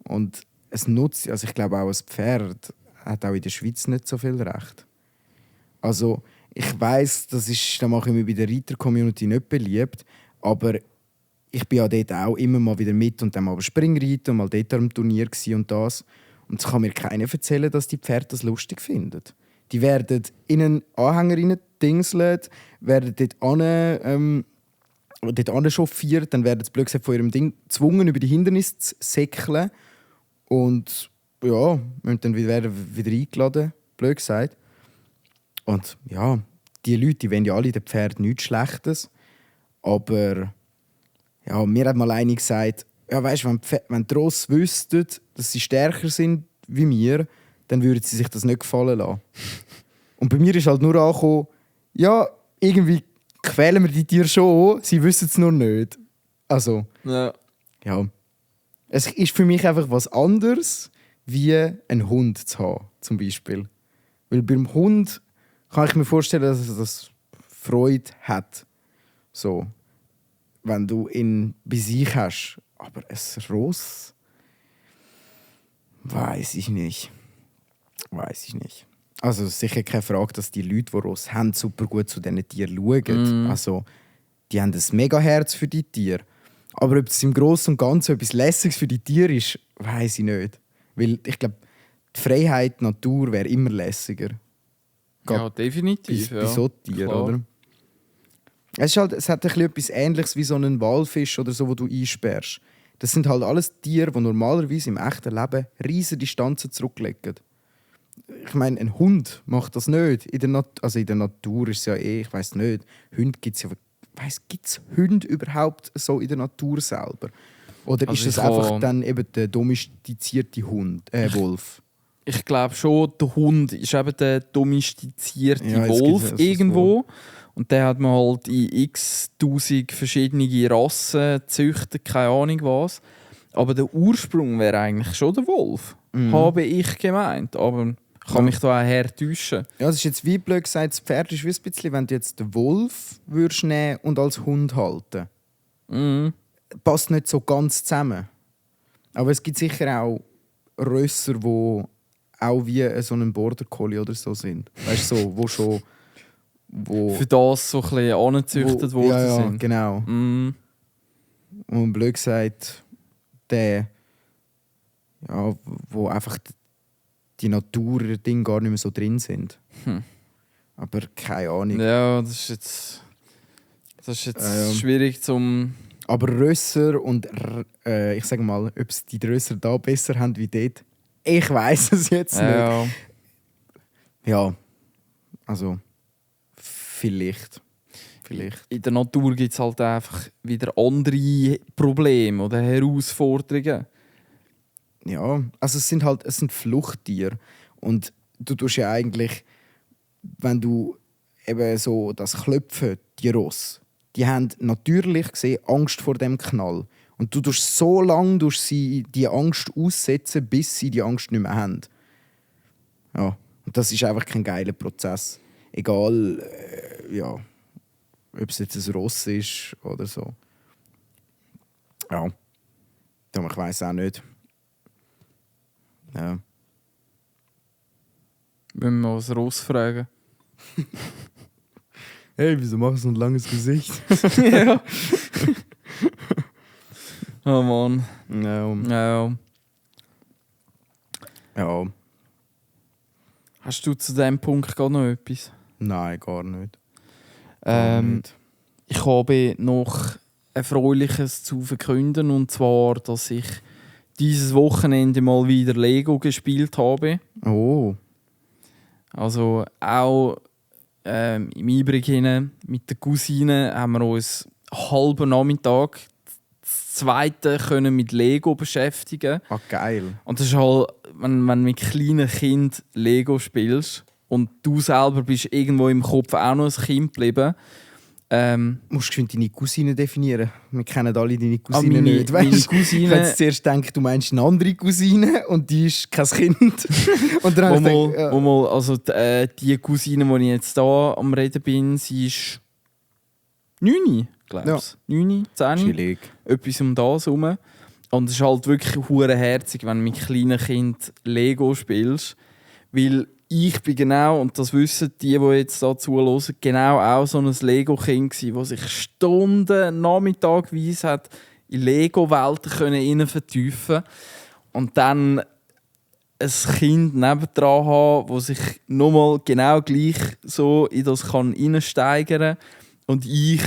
und also ich glaube auch ein Pferd hat auch in der Schweiz nicht so viel Recht. Also ich weiss, da mache ich mich bei der Reiter-Community nicht beliebt, aber ich bin ja dort auch immer mal wieder mit und dann mal Springreiten und mal dort am Turnier und das. Und es kann mir keiner erzählen, dass die Pferde das lustig finden. Die werden in einen Anhänger dingselt, werden dort chauffiert, dann werden sie blöd gesagt von ihrem Ding gezwungen, über die Hindernisse zu säckeln. Und ja, werden dann wieder eingeladen, blöd gesagt. Und ja, die Leute, die wollen ja alle den Pferd nichts Schlechtes. Aber ja, mir hat mal einer gesagt, ja, weißt, wenn die Rosse wüssten, dass sie stärker sind wie wir, dann würden sie sich das nicht gefallen lassen. Und bei mir ist halt nur angekommen, ja, irgendwie quälen wir die Tiere schon, sie wissen es nur nicht. Also, ja. Es ist für mich einfach was anderes, wie einen Hund zu haben, zum Beispiel. Weil beim Hund kann ich mir vorstellen, dass er das Freude hat. So, wenn du ihn bei sich hast. Aber ein Ross? Weiß ich nicht. Also sicher keine Frage, dass die Leute, die Ross haben, super gut zu diesen Tieren schauen. Also, die haben ein mega Herz für die Tiere. Aber ob es im Großen und Ganzen etwas Lässiges für die Tiere ist, weiß ich nicht. Weil ich glaube, die Freiheit, die Natur wäre immer lässiger. Ja, definitiv. Bei so Tieren, oder? Es hat etwas Ähnliches wie so einen Walfisch oder so, wo du einsperrst. Das sind halt alles Tiere, die normalerweise im echten Leben riesige Distanzen zurücklegen. Ich meine, ein Hund macht das nicht. In der Natur ist es ja ich weiß nicht. Hunde gibt es ja. Gibt es Hunde überhaupt so in der Natur selber? Oder also ist das einfach dann eben der domestizierte Wolf? Ich glaube schon, der Hund ist eben der domestizierte Wolf irgendwo. Und den hat man halt in x-tausend verschiedene Rassen gezüchtet, keine Ahnung was. Aber der Ursprung wäre eigentlich schon der Wolf, habe ich gemeint. Aber ich kann mich da auch hertäuschen. Ja, das ist jetzt wie blöd gesagt, das Pferd ist wie ein bisschen, wenn du jetzt den Wolf würdest nehmen und als Hund halten. Passt nicht so ganz zusammen. Aber es gibt sicher auch Rösser, die auch wie so ein Border Collie oder so sind. Weißt du, so, wo schon... für das so ein bisschen angezüchtet worden sind. Genau. Und blöd gesagt, wo einfach die Natur-Dinge gar nicht mehr so drin sind. Aber keine Ahnung. Ja, das ist jetzt schwierig zum... Aber Rösser und ich sage mal, ob es die Rösser da besser haben wie dort, ich weiß es jetzt nicht. Ja, also vielleicht. In der Natur gibt es halt einfach wieder andere Probleme oder Herausforderungen. Ja, also es sind Fluchttiere. Und du tust ja eigentlich, wenn du eben so das Klopfen, die Ross, die haben natürlich gesehen Angst vor dem Knall. Und du tust so lange sie die Angst aussetzen, bis sie die Angst nicht mehr haben. Ja, und das ist einfach kein geiler Prozess. Egal, ob es jetzt ein Ross ist oder so. Ja, ich weiß auch nicht. Ja. Müssen wir mal das Ross fragen. Hey, wieso machst du so ein langes Gesicht? Ja. Oh Mann. Ja. Ja. Ja. Hast du zu diesem Punkt gar noch etwas? Nein, gar nicht. Gar nicht. Ich habe noch Erfreuliches zu verkünden, und zwar, dass ich dieses Wochenende mal wieder Lego gespielt habe. Oh. Also auch im Übrigen mit der Cousine haben wir uns einen halben Nachmittag das zweite können mit Lego beschäftigen. Ah, geil. Und das ist halt, wenn du mit kleinen Kindern Lego spielst und du selber bist irgendwo im Kopf auch noch ein Kind geblieben. Du musst geschwind deine Cousine definieren. Wir kennen alle deine Cousine meine- nicht. meine Weißt? Cousine- Ich hätte zuerst gedacht, du meinst eine andere Cousine und die ist kein Kind. Und dann habe ich gedacht, Also die Cousine, die ich jetzt hier am Reden bin, sie ist 9, glaube ich. 9, 10. chillig. Etwas um das herum. Und es ist halt wirklich hure herzig, wenn du mit kleinen Kindern Lego spielst. Weil ich bin genau, und das wissen die jetzt da zuhören, genau auch so ein Lego-Kind gsi, das sich Stunden, nachmittagweise hat in Lego-Welten vertiefen, und dann ein Kind nebendran haben, das sich nochmal genau gleich so in das kann reinsteigern kann. Und ich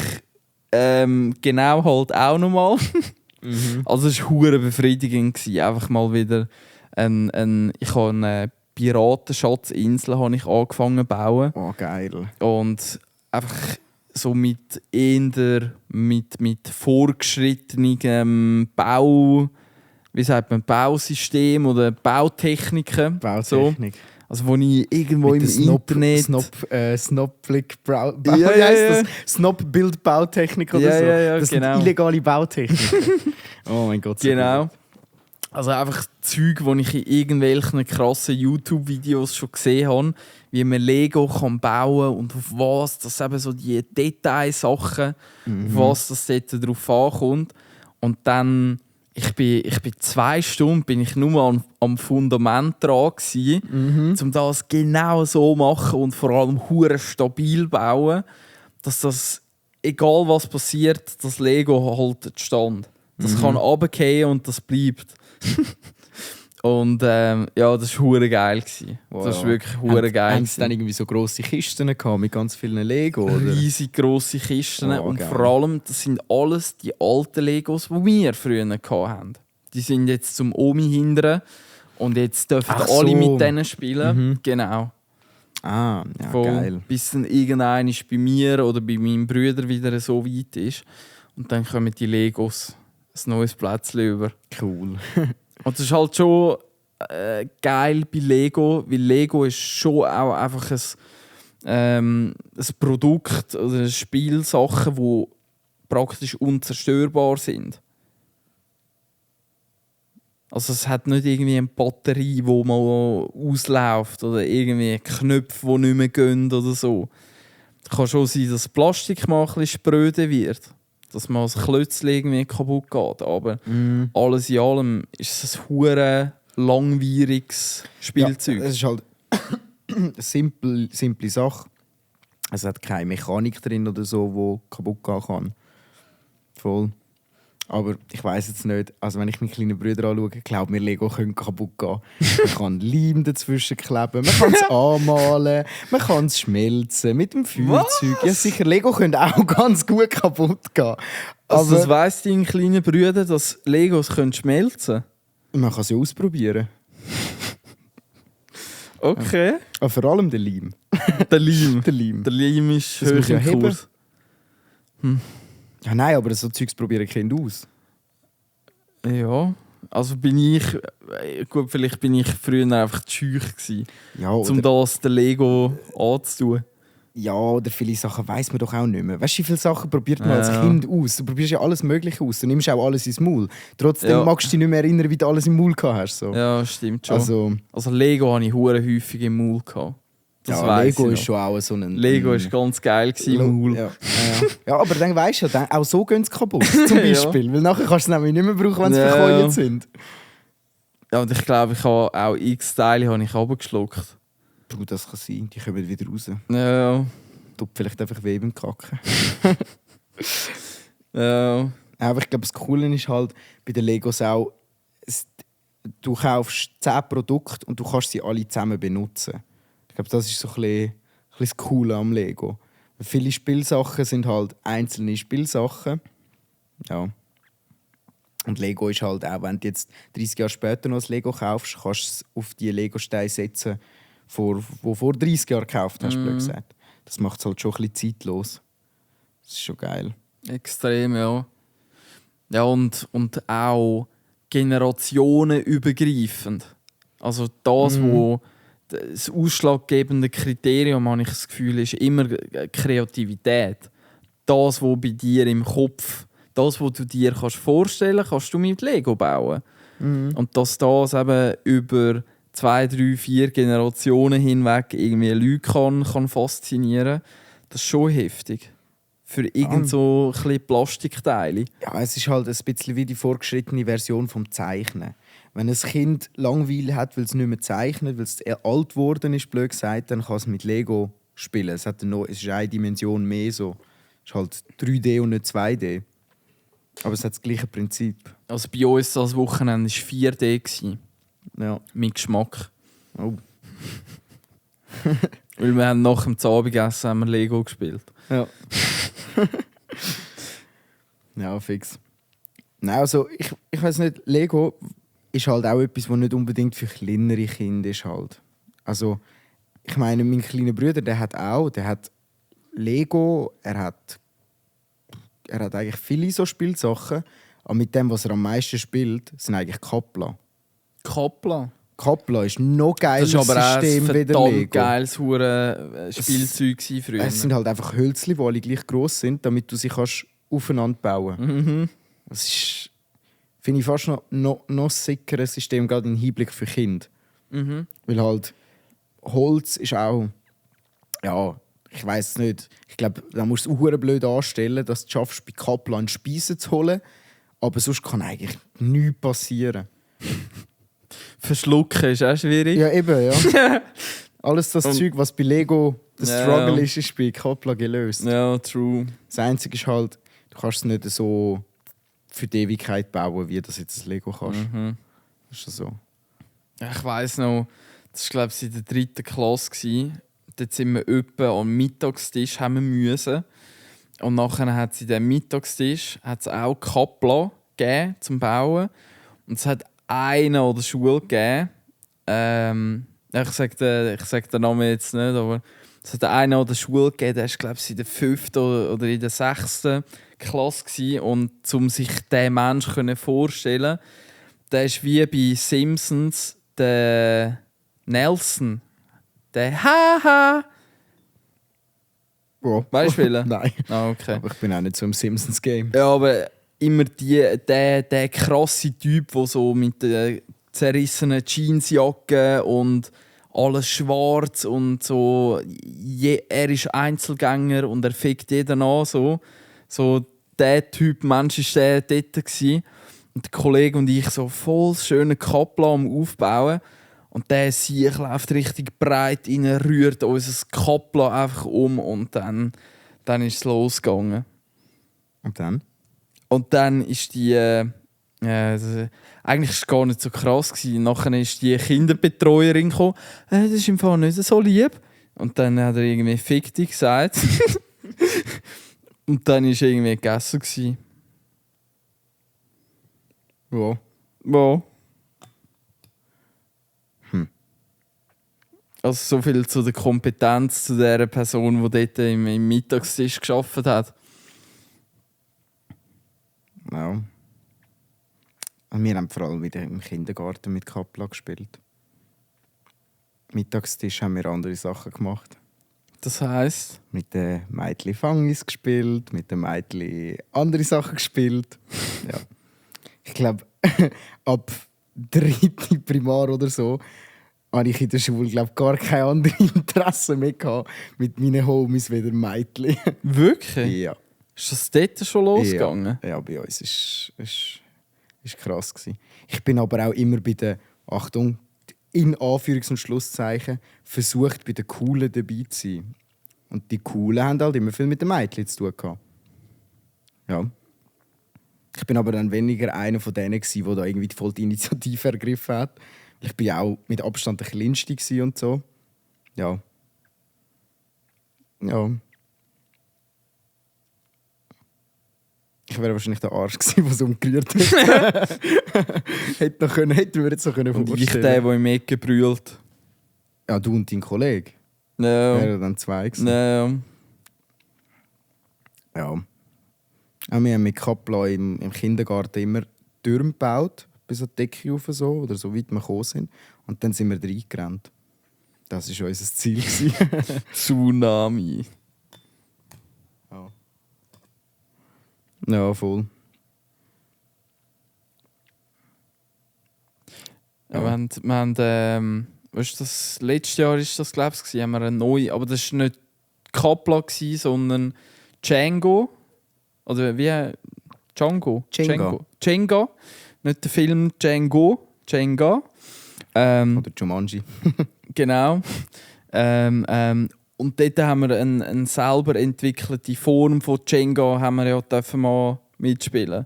genau halt auch nochmal. Also es war hure befriedigend gewesen. Einfach mal wieder ich habe eine Piratenschatzinsel habe ich angefangen zu bauen. Oh, geil. Und einfach so mit vorgeschrittenem wie sagt man, Bausystem oder Bautechniken. Bautechnik. So. Also wo ich irgendwo Mit im Internet... Snop-Blick Ja, wie ja, heisst ja. das? Snop-Bild-Bautechnik oder Ja, so? ja, das genau. sind illegale Bautechniken. Oh mein Gott. so Genau. gut. Also einfach Zeug, die ich in irgendwelchen krassen YouTube-Videos schon gesehen habe, wie man Lego kann bauen und auf was das eben so die Detailsachen, auf was das dort drauf ankommt. Und dann, ich bin 2 Stunden bin ich nur am Fundament dran gewesen, um das genau so zu machen und vor allem hure stabil bauen, dass das, egal was passiert, das Lego haltet stand. Das kann runterfallen und das bleibt. Und ja, das war hure geil gewesen. Wow. Das war wirklich hure geil. Haben sie dann irgendwie so grosse Kisten gehabt mit ganz vielen Lego? Oder? Riesig grosse Kisten. Oh, und geil. vor allem, das sind alles die alten Legos, die wir früher hatten. Die sind jetzt zum Omi hindern und jetzt dürfen Ach alle so. mit denen spielen. Genau. Ah, ja, Voll, geil. bis dann irgendeiner bei mir oder bei meinem Bruder wieder so weit ist. Und dann kommen die Legos ein neues Plätzchen über. Cool. Und das ist halt schon geil bei Lego, weil Lego ist schon auch einfach ein Produkt oder eine Spielsachen, die praktisch unzerstörbar sind. Also es hat nicht irgendwie eine Batterie, die mal ausläuft oder irgendwie Knöpfe, die nicht mehr gehen oder so. Es kann schon sein, dass Plastik mal ein bisschen spröde wird. Dass mal das Klötzchen irgendwie kaputt geht. Aber alles in allem ist es ein hure langwieriges Spielzeug. Ja, es ist halt eine simple Sache. Es hat keine Mechanik drin oder so, die kaputt gehen kann. Voll. Aber ich weiss jetzt nicht, also wenn ich meine kleinen Brüder anschaue, glaube mir, Lego können kaputt gehen. Man kann Leim dazwischen kleben, man kann es anmalen, man kann es schmelzen mit dem Feuerzeug. Ja sicher, Lego können auch ganz gut kaputt gehen. Also das Aber weiss dein kleiner Bruder, dass Legos schmelzen können? man kann sie ausprobieren. Okay. Aber vor allem der Leim. Der Leim. Der Leim. Der Leim ist Das muss hoch ja im heben. Kurs. Ja, nein, aber so Zeugs probieren Kinder aus. Ja. Also bin ich... Gut, vielleicht bin ich früher einfach zu scheu gewesen, Ja, um das der Lego anzutun. Ja, oder viele Sachen weiss man doch auch nicht mehr. Weißt du, wie viele Sachen probiert man als Ja. Kind aus? Du probierst ja alles Mögliche aus. Du nimmst auch alles ins Maul. Trotzdem Ja. magst du dich nicht mehr erinnern, wie du alles im Maul gehabt hast. So. Ja, stimmt schon. Also Lego hatte ich hure häufig im Maul gehabt. Das ja, weiss Lego ich ist noch. schon auch so ein... Lego war ganz geil im Maul. Ja. Ja, aber dann weisst du ja, dann, auch so gehen sie kaputt, zum Beispiel. Weil nachher kannst du es nämlich nicht mehr brauchen, wenn sie Ja. verkeuert sind. Ja, und ich glaube, ich habe auch X-Teile runtergeschluckt. Du, das kann sein, die kommen wieder raus. Ja. Tut vielleicht einfach weh beim Kacken. Ja. Aber ich glaube, das Coole ist halt bei den Legos auch, du kaufst 10 Produkte und du kannst sie alle zusammen benutzen. Ich glaube, das ist so ein bisschen das Coole am Lego. Viele Spielsachen sind halt einzelne Spielsachen. Ja. Und Lego ist halt auch, wenn du jetzt 30 Jahre später noch ein Lego kaufst, kannst du es auf die Lego-Steine setzen, die vor 30 Jahren gekauft hast, blöd gesagt. Das macht es halt schon ein bisschen zeitlos. Das ist schon geil. Extrem, ja. Ja, und auch generationenübergreifend. Also das, wo das ausschlaggebende Kriterium, habe ich das Gefühl, ist immer Kreativität. Das, was bei dir im Kopf, das, was du dir vorstellen kannst, kannst du mit Lego bauen. Und dass das eben über 2, 3, 4 Generationen hinweg irgendwie Leute kann faszinieren, das ist schon heftig. Für irgend so ein bisschen Plastikteile. Ja, es ist halt ein bisschen wie die fortgeschrittene Version vom Zeichnen. Wenn ein Kind Langweile hat, weil es nicht mehr zeichnet, weil es alt geworden ist, blöd gesagt, dann kann es mit Lego spielen. Es ist eine Dimension mehr so. Es ist halt 3D und nicht 2D. Aber es hat das gleiche Prinzip. Also bei uns das Wochenende war 4D. Ja. Mit Geschmack. Oh. Weil wir haben nach dem Abendessen haben wir Lego gespielt. Ja. Ja, fix. Nein, also ich weiß nicht, Lego ist halt auch etwas, was nicht unbedingt für kleinere Kinder ist halt. Also, ich meine, mein kleiner Bruder, der hat Lego, er hat eigentlich viele so Spielsachen, aber mit dem, was er am meisten spielt, sind eigentlich Kapla. Kapla ist noch geiles Das war aber System auch wie ein der verdammt Lego. geiles Spielzeug früher. Es sind halt einfach Hölzchen, die alle gleich gross sind, damit du sie kannst aufeinander bauen kannst. Das ist, finde ich, fast noch ein sickeres System, gerade im Hinblick für Kinder. Weil halt Holz ist auch, ja, ich weiß es nicht. Ich glaube, da musst du es auch blöd anstellen, dass du es schaffst, bei Kaplan Speisen zu holen. Aber sonst kann eigentlich nichts passieren. Verschlucken ist auch schwierig. Ja, eben, ja. Alles das Und- Zeug, was bei Lego der Ja. Struggle ist bei Kaplan gelöst. Ja, true. Das Einzige ist halt, du kannst es nicht so für die Ewigkeit bauen, wie das jetzt das Lego kannst. Das ist so. Ja, ich weiss noch, das war glaube ich in der 3. Klasse. Dort sind wir etwa am Mittagstisch haben wir müssen. Und nachher hat es in diesem Mittagstisch hat's auch Kapla gegeben zum Bauen. Und es hat einen an der Schule gegeben. Ich sag den Namen jetzt nicht, aber es hat einen an der Schule gegeben, der war glaube ich in der 5. oder in der 6. Klasse gewesen. Und um sich diesen Menschen vorzustellen, der ist wie bei Simpsons der Nelson. Der Haha. Wow. Weißt du welchen? Nein. Ah, okay. Aber ich bin auch nicht so im Simpsons-Game. Ja, aber immer der krasse Typ, der so mit der zerrissenen Jeansjacke und alles schwarz und so. Er ist Einzelgänger und er fickt jeden an. So der Typ Mensch war der dort. Gewesen. Und der Kollege und ich so voll schöne Kapla am Aufbauen. Und der Sieg läuft richtig breit rein, rührt unser Kapla einfach um und dann ist es losgegangen. Und dann? Und dann ist die. Eigentlich war es gar nicht so krass gewesen. Nachher ist die Kinderbetreuerin gekommen. Das ist im Fall nicht so lieb. Und dann hat er irgendwie «Fick dich» gesagt. Und dann war irgendwie gegessen gewesen. Ja. Ja. Also so viel zu der Kompetenz zu der Person, die dort im Mittagstisch gearbeitet hat. Ja. Und wir haben vor allem wieder im Kindergarten mit Kapla gespielt. Mittagstisch haben wir andere Sachen gemacht. Das heisst? Mit den Mädchen Fangis gespielt, mit den Mädchen andere Sachen gespielt. Ja. Ich glaube, ab 3. Primar oder so habe ich in der Schule gar keine anderen Interessen mehr gehabt mit meinen Homies wie den Mädchen. Wirklich? Ja. Ist das dort schon losgegangen? Ja, bei uns ist krass gewesen. Ich bin aber auch immer bei der, Achtung, in Anführungs- und Schlusszeichen versucht, bei den Coolen dabei zu sein. Und die Coolen haben halt immer viel mit den Mädchen zu tun gehabt. Ja. Ich bin aber dann weniger einer von denen, der da irgendwie voll die Initiative ergriffen hat. Ich bin auch mit Abstand der Kleinste und so. Ja. Ja. Ich wäre wahrscheinlich der Arsch gewesen, der es umgerührt hat. Hätten wir jetzt noch können Und ich vorstellen. der im Ecke brüllt. Ja, du und dein Kollege. Ja. Wären dann zwei gewesen. Ja. Ja. Auch wir haben mit Kapla im Kindergarten immer Türme gebaut, bis an die Decke rauf, so, oder so weit wir gekommen sind. Und dann sind wir reingerannt. Das war unser Ziel. Tsunami. Ja. Ja, voll. Ja. Wir haben weißt du, das letztes Jahr ist das, glaube ich, haben wir eine neue, aber das war nicht Kapla, sondern Django. Oder wie? Django? Jenga. Jenga. Nicht der Film Django. Jenga. Oder Jumanji. Genau. Und dort haben wir eine selber entwickelte Form von Jenga haben wir ja dürfen mal mitspielen.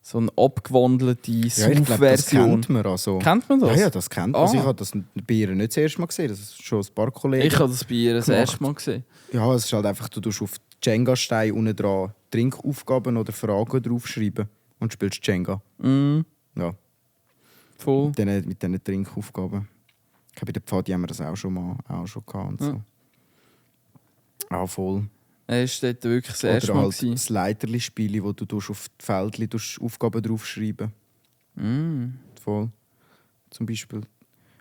So eine abgewandelte Ja, ich glaube, das Suff-Version. kennt man. Also. Kennt man das? Ja, das kennt man. Also ich habe das bei ihr nicht das erste Mal gesehen. Das ist schon ein paar Kollegen. Ich habe das bei ihr das gemacht. erste Mal gesehen. Ja, es ist halt einfach, du tust auf Jenga-Stein unten dran Trinkaufgaben oder Fragen draufschreiben und spielst Jenga. Mm, Ja, voll. mit diesen Trinkaufgaben. Ich glaube, bei der Pfadi haben wir das auch schon gehabt und so. Ja, voll. Er war dort wirklich das erste Oder Mal. halt das Leiterli-Spiel, wo du auf die Feldli Aufgaben draufschreiben. Mm. Voll. Zum Beispiel.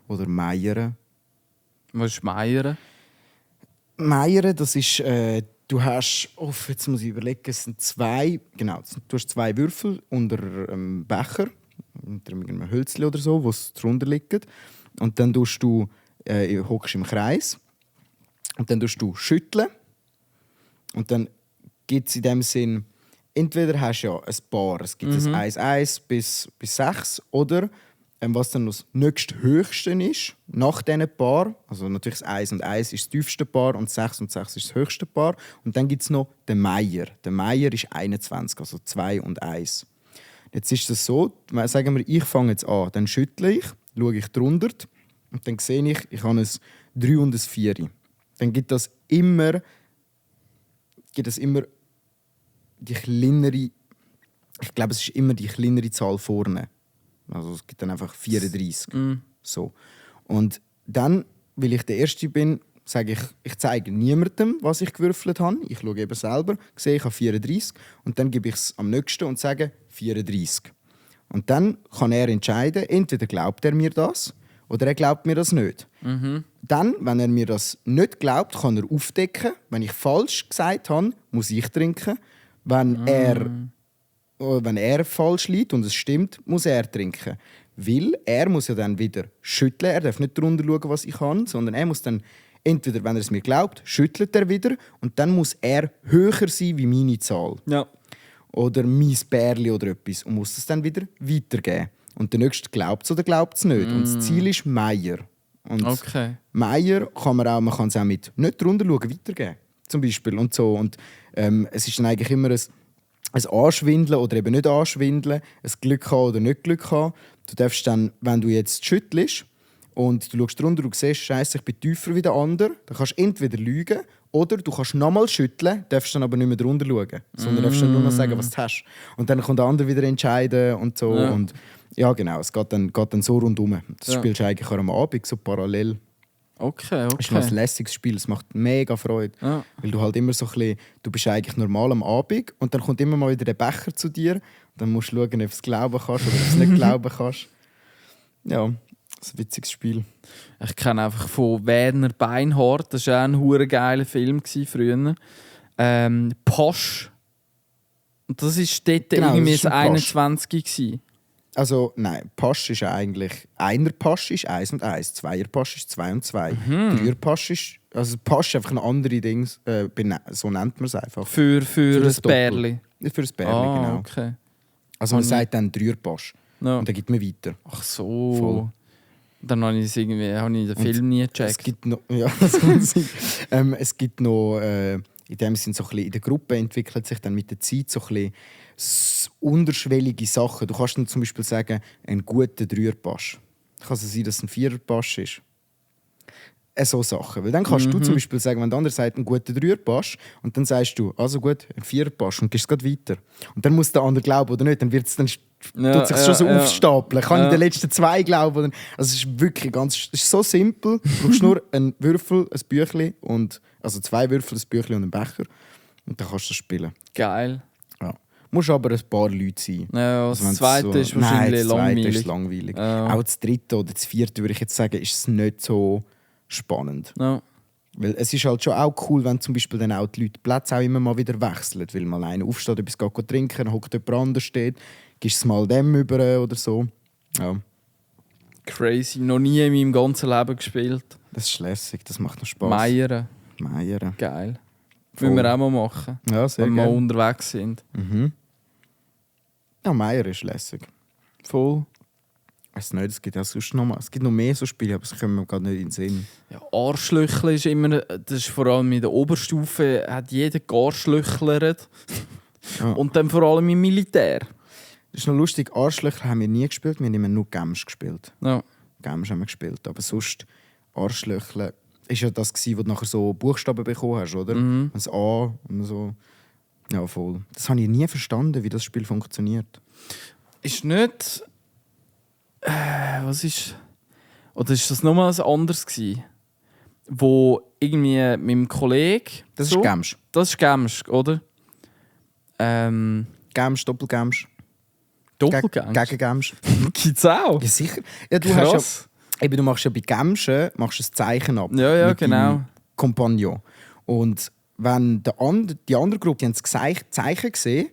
Oder Meieren. Was ist Meieren? Meieren, das ist, du hast, jetzt muss ich überlegen, es sind zwei, genau, du hast zwei Würfel unter einem Becher, unter einem Hölzchen oder so, wo es drunter liegt. Und dann hockst du im Kreis und dann tust du schütteln. Und dann gibt es in dem Sinn, entweder hast du ja ein Paar, es gibt ein 1 bis 6, oder was dann das nächsthöchste ist, nach diesen Paar, also natürlich das 1 und 1 ist das tiefste Paar und 6 und 6 ist das höchste Paar. Und dann gibt es noch den Meier. Der Meier ist 21, also 2 und 1. Jetzt ist es so, sagen wir, ich fange jetzt an, dann schüttle ich, schaue ich drunter und dann sehe ich habe ein 3 und ein 4. Dann gibt das immer die kleinere, ich glaube, es ist immer die kleinere Zahl vorne. Also es gibt dann einfach 34. So. Und dann, weil ich der Erste bin, sage ich zeige niemandem, was ich gewürfelt habe. Ich schaue eben selber, sehe, ich habe 34 und dann gebe ich es am nächsten und sage 34. Und dann kann er entscheiden, entweder glaubt er mir das oder er glaubt mir das nicht. Dann, wenn er mir das nicht glaubt, kann er aufdecken. Wenn ich falsch gesagt habe, muss ich trinken. Wenn er falsch liegt und es stimmt, muss er trinken. Weil er muss ja dann wieder schütteln. Er darf nicht darunter schauen, was ich habe, sondern er muss dann, entweder, wenn er es mir glaubt, schüttelt er wieder und dann muss er höher sein wie meine Zahl. Ja. Oder mein Bärli oder etwas und muss es dann wieder weitergeben. Und der Nächste glaubt es oder glaubt es nicht. Und das Ziel ist Meier. Und Okay. Meier kann man kann es auch mit nicht drunter schauen, weitergeben. Zum Beispiel und so. Und es ist dann eigentlich immer ein Anschwindeln oder eben nicht anschwindeln, ein Glück haben oder nicht Glück haben. Du darfst dann, wenn du jetzt schüttelst und du schaust drunter und siehst, Scheiße, ich bin tiefer wie der andere, dann kannst du entweder lügen oder du kannst nochmal schütteln, darfst dann aber nicht mehr drunter schauen, sondern darfst dann nur noch sagen, was du hast. Und dann kommt der andere wieder entscheiden und so. Ja. Und ja, genau, es geht dann so rundum. Das Ja. spielst du eigentlich auch am Abend so parallel. Okay. Es ist noch ein lässiges Spiel, es macht mega Freude. Ja. Weil du halt immer so ein bisschen, du bist eigentlich normal am Abend und dann kommt immer mal wieder der Becher zu dir. Und dann musst du schauen, ob du es glauben kannst oder ob du es nicht glauben kannst. Ja, das ist ein witziges Spiel. Ich kenne einfach von Werner Beinhardt, das war auch ein hure geiler Film früher. Posch. Und das war dort Genau, irgendwie das ist das ein Posch. 21 gewesen. Also nein, Pasch ist ja eigentlich, einer Pasch ist 1 und 1, Zweier Pasch ist 2 und 2. Dreier Pasch ist, also Pasch ist einfach ein anderes Ding, so nennt man es einfach. Für das ein Doppel. Bärli. Für das Bärli, genau. Okay. Also man sagt dann Dreier Pasch Ja. und dann gibt man weiter. Ach so. Voll. Dann habe ich den Film nie Es gecheckt. gibt noch, ja, das kann sein. Es gibt noch, in dem Sinn so ein bisschen, in der Gruppe entwickelt sich dann mit der Zeit so ein bisschen unterschwellige Sachen. Du kannst dann zum Beispiel sagen, ein guter Dreierpass. Kann es sein, dass es ein Viererpass ist? So Sachen. Weil dann kannst du zum Beispiel sagen, wenn der andere sagt, ein guter Dreierpass, und dann sagst du, also gut, ein Viererpass, und gehst es gerade weiter. Und dann muss der andere glauben oder nicht, dann wird es dann tut sich schon so aufstapeln. Kann ich den letzten 2 glauben? Oder? Also es ist wirklich es ist so simpel. Du brauchst nur einen Würfel, ein Büchlein, also 2 Würfel, ein Büchlein und einen Becher. Und dann kannst du das spielen. Geil. Ja. Musst aber ein paar Leute sein. Ja, Also das wenn zweite so, ist wahrscheinlich das zweite langweilig. ist langweilig. Ja. Auch das dritte oder das vierte, würde ich jetzt sagen, ist es nicht so spannend. Ja. Weil es ist halt schon auch cool, wenn zum Beispiel dann auch die Leute die Plätze auch immer mal wieder wechseln. Weil mal einer aufsteht, etwas geht trinken, dann hockt jemand anders steht, gibst es mal dem über oder so. Ja, Crazy. Noch nie in meinem ganzen Leben gespielt. das ist lässig, das macht noch Spaß. Meieren. Meieren. Geil. Voll. Müssen wir auch mal machen. Ja, sehr Wenn wir mal gerne. unterwegs sind. Mhm. Ja, Meier ist lässig. Voll. Ich weiß nicht, es gibt auch sonst noch mal. Es gibt noch mehr so Spiele, aber das kommen wir gerade nicht in den Sinn. Ja, Arschlöcheln ist immer, das ist vor allem in der Oberstufe, hat jeder gearschlöchlert. Ja. Und dann vor allem im Militär. Das ist noch lustig, Arschlöcher haben wir nie gespielt, wir haben immer nur Games gespielt. Ja. Games haben wir gespielt, aber sonst Arschlöcher ist ja das gewesen, wo du nachher so Buchstaben bekommen hast, oder? Mhm. Das A und so. Ja, voll. Das habe ich nie verstanden, wie das Spiel funktioniert. Ist nicht... was ist... Oder ist das nochmal ein anderes gewesen? Wo irgendwie mit meinem Kollegen... Das so, ist Games. Das ist Games, oder? Games, Doppelgames. Doppelgames? Gegen Games. Gibt's auch? Ja, sicher. Ja, du hast Krass. ja, eben, du machst ja bei Games machst du ein Zeichen ab. Ja, mit genau. deinem Kompagnon. Und wenn die andere Gruppe die haben das Zeichen gesehen,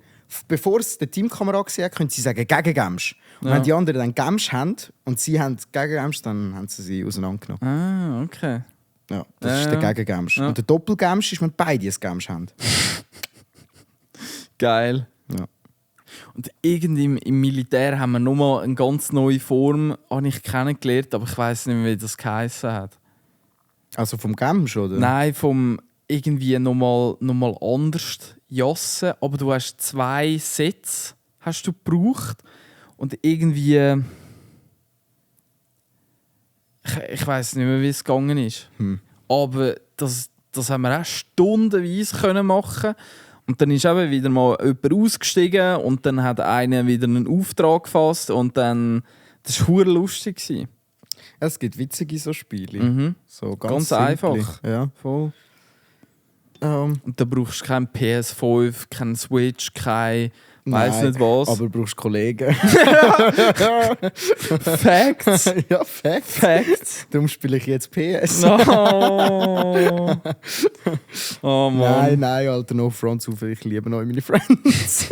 bevor es der Teamkamerad gesehen hat, können sie sagen gegen Games. Und Ja. wenn die anderen dann Games haben und sie haben gegen Games, dann haben sie auseinandergenommen. Ah, okay. Ja, das Ja, ist ja. der Gegengames. Ja. Und der Doppelgames ist, wenn beide ein Games haben. Geil. Ja. Und irgendwie im Militär haben wir nochmal eine ganz neue Form habe ich kennengelernt, aber ich weiß nicht mehr, wie das geheissen hat. Also vom Games, oder? Nein, vom irgendwie nochmal anders jassen, aber du hast 2 Sätze hast du gebraucht und irgendwie ich weiß nicht mehr, wie es gegangen ist. Aber das haben wir auch stundenweise können machen. Und dann ist eben wieder mal jemand ausgestiegen und dann hat einer wieder einen Auftrag gefasst und dann das war verdammt lustig gewesen. Es gibt witzige so Spiele. Mhm. So Ganz simpel. einfach. Ja. Voll. Und da brauchst du kein PS5, kein Switch, kein weiss Nein, nicht was. Aber du brauchst Kollegen. Facts. Ja, Facts. Facts. Darum spiele ich jetzt PS. No. Oh Mann. Nein, Alter, no front zu viel. Ich liebe noch meine Friends.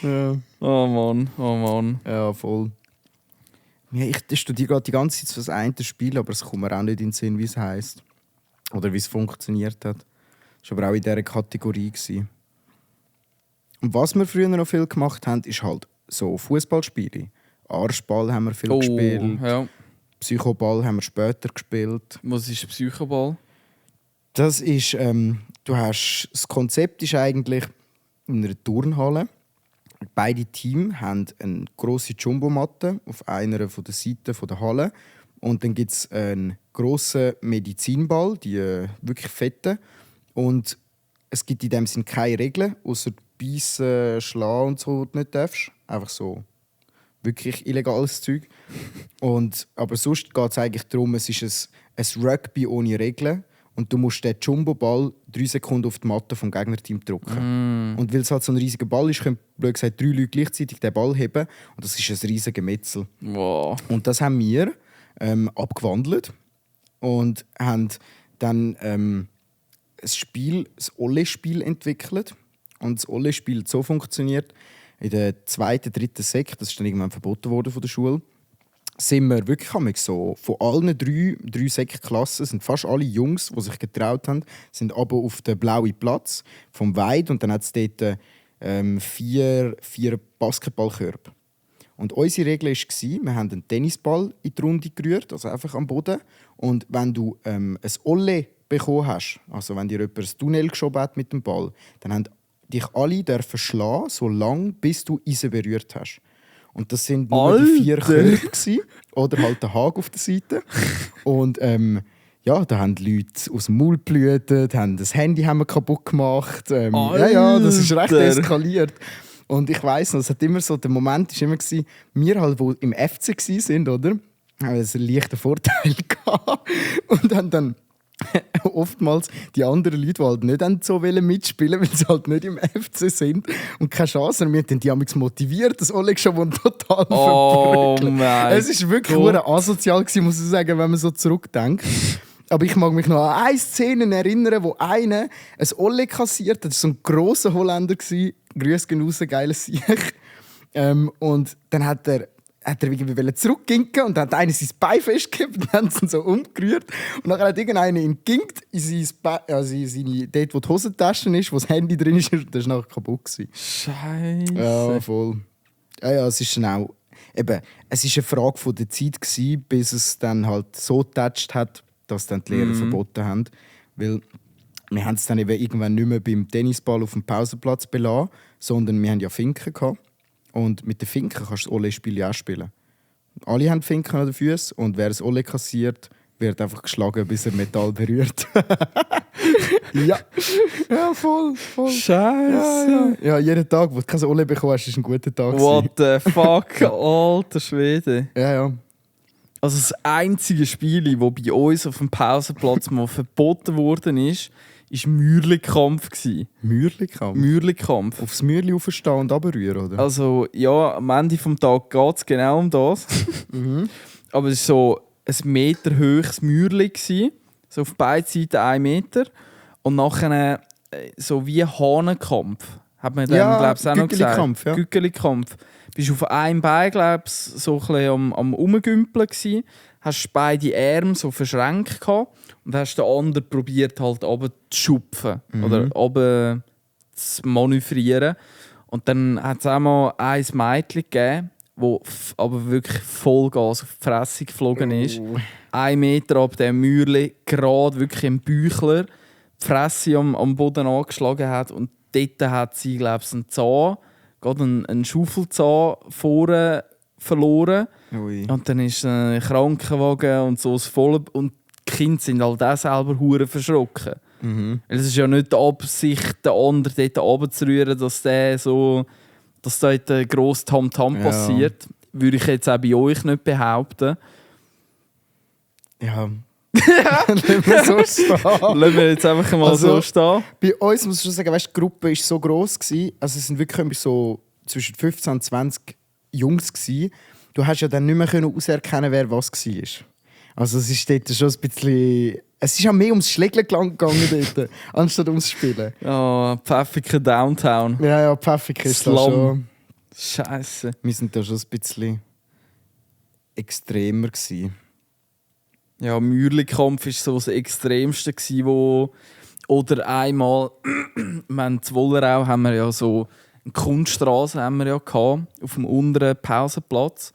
Ja. Oh Mann. Oh Mann. Ja, voll. Ja, ich studiere gerade die ganze Zeit für das eine Spiel, aber es kommt mir auch nicht in den Sinn, wie es heisst. Oder wie es funktioniert hat. Das war aber auch in dieser Kategorie gewesen. Und was wir früher noch viel gemacht haben, ist halt so Fußballspiele. Arschball haben wir viel gespielt. Ja. Psychoball haben wir später gespielt. Was ist Psychoball? Das ist, das Konzept ist eigentlich in einer Turnhalle. Beide Teams haben eine grosse Jumbomatte auf einer von der Seiten der Halle. Und dann gibt es einen grossen Medizinball, die wirklich fetten. Und es gibt in dem Sinne keine Regeln, außer Beißen, Schlagen und so, du nicht darfst. Einfach so wirklich illegales Zeug. Aber sonst geht es eigentlich darum, es ist ein Rugby ohne Regeln. Und du musst den Jumbo-Ball 3 Sekunden auf die Matte vom Gegnerteam drücken. Und weil es halt so ein riesiger Ball ist, können blöd gesagt 3 Leute gleichzeitig den Ball heben. Und das ist ein riesiges Gemetzel. Wow. Und das haben wir abgewandelt und haben dann ein Olle-Spiel entwickelt. Und das Olle-Spiel hat so funktioniert, in der 2., 3. Sek, das ist dann irgendwann verboten worden von der Schule, sind wir wirklich so, von allen 3 Sek-Klassen sind fast alle Jungs, die sich getraut haben, sind aber auf den blauen Platz vom Weid und dann hat es dort 4 Basketballkörbe. Und unsere Regel war, wir haben einen Tennisball in die Runde gerührt, also einfach am Boden. Und wenn du ein Olle bekommen hast, also wenn dir jemand ein Tunnel geschoben hat mit dem Ball, dann haben dich alle dürfen schlagen, so lange, bis du Eisen berührt hast. Und das sind nur die 4 Körbe gewesen, oder halt der Haken auf der Seite. Und ja, da haben die Leute aus dem Maul geblutet, haben das Handy haben wir kaputt gemacht. Ja, das ist recht eskaliert. Und ich weiss noch, es hat immer so, der Moment war immer, wir halt, die im FC waren, oder? Haben einen leichten Vorteil gehabt. Und haben dann oftmals die anderen Leute, die halt nicht so mitspielen, weil sie halt nicht im FC sind und keine Chance haben. Wir haben die amigs motiviert, das Oleg schon total verprügelt. Es war wirklich asozial gewesen, muss ich sagen, wenn man so zurückdenkt. Aber ich mag mich noch an eine Szene erinnern, wo einer ein Olle kassiert hat. Das war so ein grosser Holländer. Grüß gehen raus, geiles Sieg. Und dann hat er irgendwie zurückginken und dann hat einer sein Bein festgehabt und haben ihn so umgerührt. Und dann hat irgendeiner ihn ginkt in sein Bein, also in seine, dort wo die Hosentasche ist, wo das Handy drin ist, und das war nachher kaputt gewesen. Scheiße. Ja, voll. Ja, es ist schnell. Eben, es war eine Frage von der Zeit gewesen, bis es dann halt so getatscht hat, dass dann die Lehrer verboten haben. Weil wir haben es dann eben irgendwann nicht mehr beim Tennisball auf dem Pausenplatz belassen, sondern wir haben ja Finken gehabt. Und mit den Finken kannst du das Olle-Spiel ja auch spielen. Alle haben Finken an den Füßen und wer das Olle kassiert, wird einfach geschlagen, bis er Metall berührt. Ja. Ja, voll. Scheiße. Ja, jeden Tag, wo du kein Olle bekommen hast, ist ein guter Tag. What the fuck, alter Schwede. Ja. Also das einzige Spiel, das bei uns auf dem Pausenplatz mal verboten worden ist, war Mürli-Kampf. Mürli-Kampf? Mürli-Kampf. Aufs Mürli aufstehen und runterrühren, oder? Also ja, am Ende des Tages geht es genau um das. Aber es war so ein Meter hohes Mürli, so auf beiden Seiten 1 Meter. Und nachher so wie Hahnenkampf. Hat man dann, glaube ich, auch noch gesagt. Ja. Gückeli-Kampf. Bist auf einem Bein, glaube ich, so ein bisschen am Rumgümpeln gsi. Hast beide Arme so verschränkt gehabt und hast den anderen probiert halt runter zu schupfen oder runter zu manövrieren. Und dann hat es auch mal ein Mädchen gegeben, das aber wirklich Vollgas auf die Fresse geflogen ist. 1 Meter ab dem Mäuerchen, gerade wirklich im Bäuchler, die Fresse am Boden angeschlagen hat. Und dort hat sie, glaube ich, einen Zahn, gerade einen Schaufelzahn vorne verloren. Ui. Und dann ist ein Krankenwagen und so das Volle. Und die Kinder sind halt auch selber hure verschrocken. Es ist ja nicht die Absicht, den anderen dort runterzurühren, dass dort ein grosses Tamtam passiert. Würde ich jetzt auch bei euch nicht behaupten. Ja. Lassen wir so stehen. Lassen wir jetzt einfach mal so stehen. Bei uns muss ich schon sagen, weißt, die Gruppe war so gross gewesen, also es sind wirklich so zwischen 15 und 20 Jungs gewesen. Du hast ja dann nicht mehr herauserkennen, wer was war. Also es ist dort schon ein bisschen... Es ist ja mehr ums Schlägeln gegangen dort, anstatt ums Spielen. Ja, Pfäffiken Downtown. Ja, Pfäffiken ist da schon... Scheiße. Wir sind da schon ein bisschen extremer gewesen. Ja, Mürli-Kampf war so das Extremste gewesen, oder einmal, in Wollerau haben wir ja so eine Kunststraße haben wir ja gehabt, auf dem unteren Pausenplatz.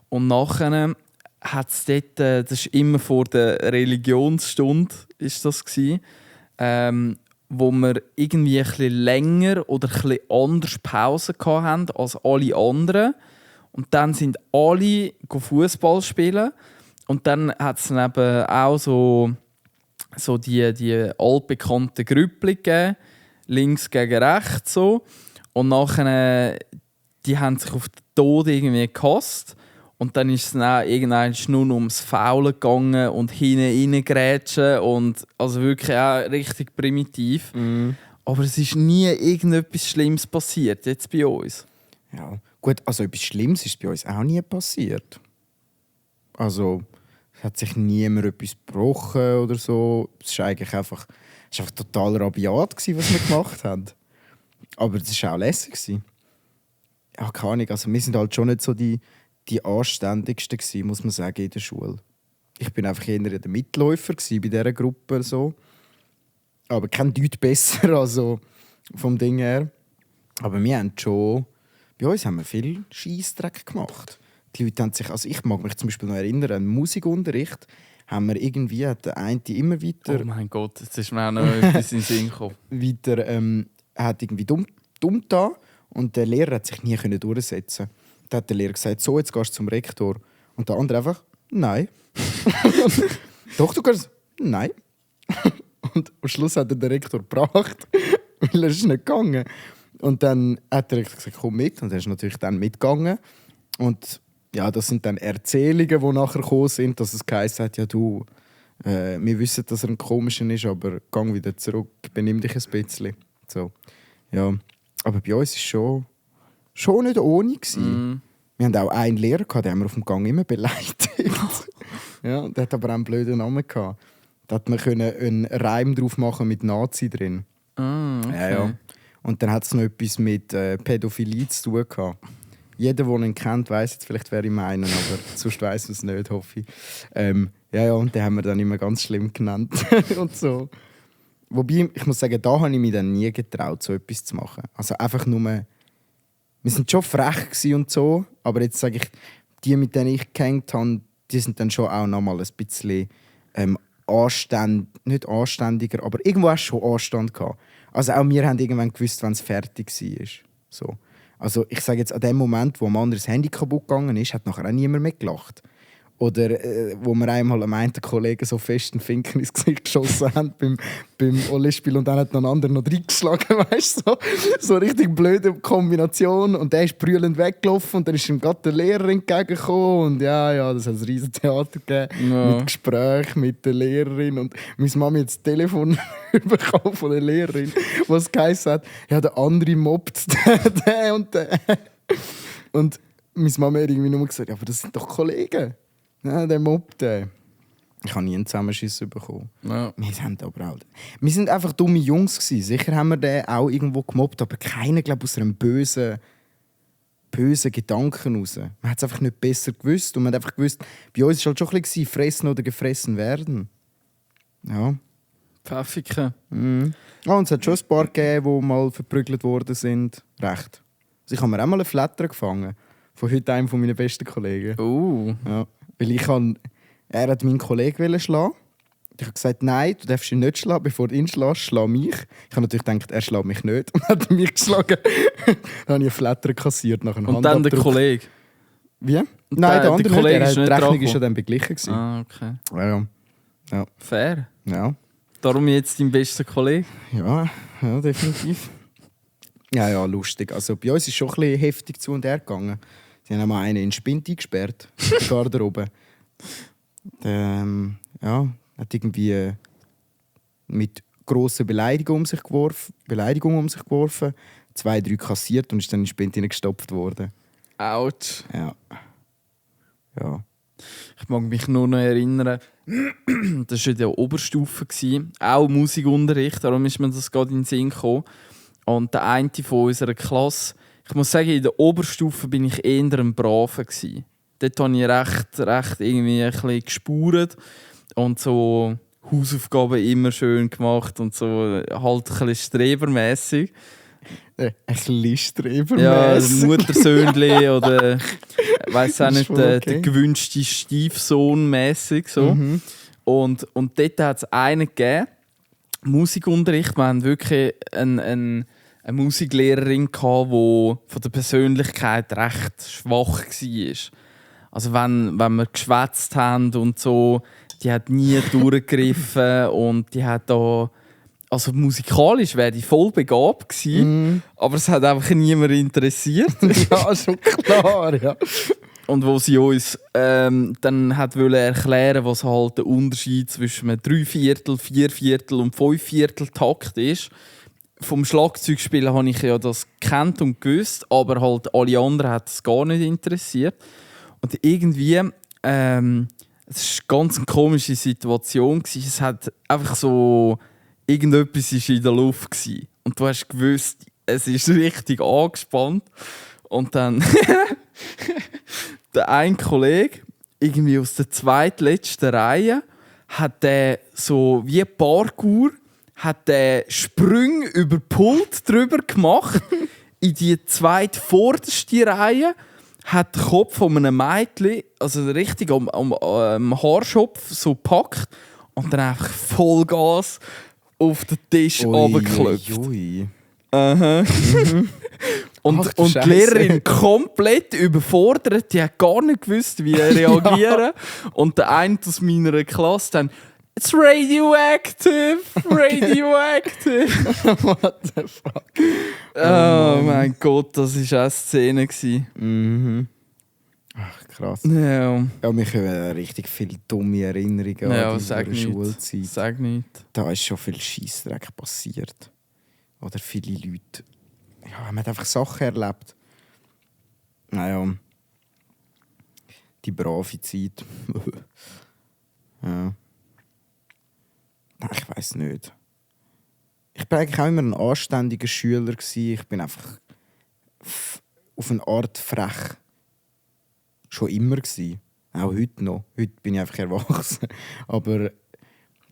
Und nachher hat es dort, das war immer vor der Religionsstunde, ist das gewesen, wo wir irgendwie ein bisschen länger oder ein bisschen anders Pause hatten als alle anderen. Und dann sind alle Fußball spielen. Und dann hat es eben auch so die altbekannten Grüppli gegeben, links gegen rechts so. Und nachher, die haben sich auf den Tod irgendwie gehasst. Und dann ist es dann irgendwann nur ums Faulen gegangen und hinten reingrätschen und also wirklich auch richtig primitiv. Aber es ist nie irgendetwas Schlimmes passiert, jetzt bei uns. Ja, gut, also etwas Schlimmes ist bei uns auch nie passiert. Also, es hat sich niemand etwas gebrochen oder so. Es war eigentlich einfach total rabiat, was wir gemacht haben. Aber es war auch lässig. Ja, keine Ahnung, also wir sind halt schon nicht so die Anständigsten gewesen, muss man sagen, in der Schule. Ich bin einfach eher der Mitläufer bei dieser Gruppe. So. Aber kein Deut besser, also vom Ding her. Aber wir haben schon bei uns haben wir viel Scheissdreck gemacht. Die Leute haben sich, also ich mag mich zum Beispiel noch erinnern, an Musikunterricht haben wir irgendwie, hat der eine immer weiter... Oh mein Gott, jetzt ist mir auch noch etwas in den Sinn gekommen. Weiter, hat irgendwie dumm da und der Lehrer hat sich nie durchsetzen. Da hat der Lehrer gesagt, so, jetzt gehst du zum Rektor. Und der andere einfach, nein. Doch, du kannst, nein. Und am Schluss hat er den Rektor gebracht, weil er ist nicht gegangen. Und dann hat der Rektor gesagt, komm mit. Und er ist natürlich dann mitgegangen. Und ja, das sind dann Erzählungen, die nachher gekommen sind, dass es geheißen hat, ja du, wir wissen, dass er ein Komischer ist, aber gang wieder zurück, benimm dich ein bisschen. So. Ja. Aber bei uns war es schon nicht ohne. Wir hatten auch einen Lehrer, den haben wir auf dem Gang immer beleidigt. Ja, der hat aber auch einen blöden Namen gehabt. Da hat man einen Reim drauf machen mit Nazi drin. Okay. Ja. Und dann hat es noch etwas mit Pädophilie zu tun gehabt. Jeder, der ihn kennt, weiss jetzt vielleicht, wer ich meine, aber sonst weiss es nicht, hoffe ich. Und den haben wir dann immer ganz schlimm genannt. Und so. Wobei, ich muss sagen, da habe ich mich dann nie getraut, so etwas zu machen. Also einfach nur... Wir waren schon frech und so, aber jetzt sage ich, die, mit denen ich gehängt habe, die sind dann schon auch noch mal ein bisschen nicht anständiger, aber irgendwo hast du schon Anstand gehabt. Also auch wir haben irgendwann gewusst, wenn es fertig war. So. Also ich sage jetzt, an dem Moment, wo ein anderes Handy kaputt gegangen ist, hat nachher auch niemand mehr gelacht. Oder wo wir einmal am einen Kollegen so fest einen Finken ins Gesicht geschossen haben beim Olli-Spiel und dann hat noch ein anderer noch reingeschlagen, weißt du? So eine richtig blöde Kombination. Und der ist brüllend weggelaufen und dann ist ihm gerade der Lehrer entgegengekommen. Und ja, das hat ein riesen Theater gegeben. Ja. Mit Gesprächen mit der Lehrerin. Und meine Mama hat das Telefon bekommen von der Lehrerin, was geheißen hat, ja, der andere mobbt den und den. Und meine Mama hat irgendwie nur gesagt, ja, aber das sind doch Kollegen. Ja, der mobbt den. Ich habe nie einen Zusammenschiss bekommen. Ja. Wir sind einfach dumme Jungs gewesen. Sicher haben wir den auch irgendwo gemobbt, aber keiner, glaube ich, aus einem bösen Gedanken raus. Man hat es einfach nicht besser gewusst. Und man hat einfach gewusst, bei uns war es halt schon ein bisschen fressen oder gefressen werden. Ja. Pfäffiken. Mhm. Oh, und es hat schon ein paar gegeben, die mal verprügelt worden sind. Recht. Also ich habe mir auch mal einen Flatter gefangen. Von heute einem meiner besten Kollegen. Ja. Weil er hat meinen Kollegen schlagen. Ich habe gesagt, nein, du darfst ihn nicht schlagen, bevor du ihn schlägst, schlag mich. Ich habe natürlich gedacht, er schlägt mich nicht und hat mich geschlagen. Dann habe ich einen Flatter kassiert nach einem Und dann der Kollege? Wie? Und nein, der andere Kollege nicht. Die nicht Rechnung war ja dann beglichen. Okay. Ja. Fair. Ja. Darum jetzt dein bester Kollege? Ja, definitiv. Ja, lustig. Also bei uns ist schon ein bisschen heftig zu und her gegangen. Sie haben mal einen in den Spind eingesperrt, in der Garderobe. Der hat irgendwie mit grossen Beleidigungen um sich geworfen, 2, 3 kassiert und ist dann in den Spind hineingestopft worden. Autsch. Ja. Ich mag mich nur noch erinnern, das war in der Oberstufe, auch Musikunterricht, darum ist mir das gerade in den Sinn gekommen. Und der eine von unserer Klasse, ich muss sagen, in der Oberstufe bin ich eher ein Braver gsi. Dort habe ich recht irgendwie ein bisschen gespurt und so Hausaufgaben immer schön gemacht und so halt ein bisschen strebermässig. Ein bisschen strebermässig? Ja, Muttersöhnli oder weiss auch nicht, der gewünschte Stiefsohn mäßig so. Mhm. Und dort hat es einen gegeben, Musikunterricht. Wir hatten wirklich eine Musiklehrerin, die von der Persönlichkeit recht schwach war. Also wenn wir geschwätzt haben und so, die hat nie durchgegriffen und die hat da... Also musikalisch wäre die voll begabt gewesen, aber es hat einfach niemand interessiert. Ja, schon klar, ja. Und wo sie uns dann hat erklären, was halt der Unterschied zwischen einem 3/4, 4/4 und 5/4 Takt ist. Vom Schlagzeugspielen habe ich ja das gekannt und gewusst, aber halt alle anderen hat es gar nicht interessiert. Und irgendwie, es war eine ganz komische Situation. Es hat einfach so... Irgendetwas war in der Luft. Und du hast gewusst, es ist richtig angespannt. Und dann der ein Kollege, irgendwie aus der zweitletzten Reihe, hat der so wie Parkour, hat der Sprünge über Pult drüber gemacht, in die zweite vorderste Reihe, hat den Kopf von einem Mädchen, also richtig am Haarschopf, so gepackt und dann einfach Vollgas auf den Tisch runtergeklopft. Aha. Und die Lehrerin komplett überfordert, die hat gar nicht gewusst, wie reagieren. Und der eine aus meiner Klasse dann «It's radioactive! Radioactive!» What the fuck? Oh mein Gott, das war auch eine Szene. Mhm. Ach, krass. Ja, Ja, mich haben richtig viele dumme Erinnerungen an die Schulzeit. Sag nicht. Da ist schon viel Scheissdreck passiert. Oder viele Leute haben einfach Sachen erlebt. Naja. Die brave Zeit. Ja. Ich weiß nicht. Ich war eigentlich auch immer ein anständiger Schüler. Ich bin einfach auf eine Art frech. Schon immer gewesen. Auch heute noch. Heute bin ich einfach erwachsen. Aber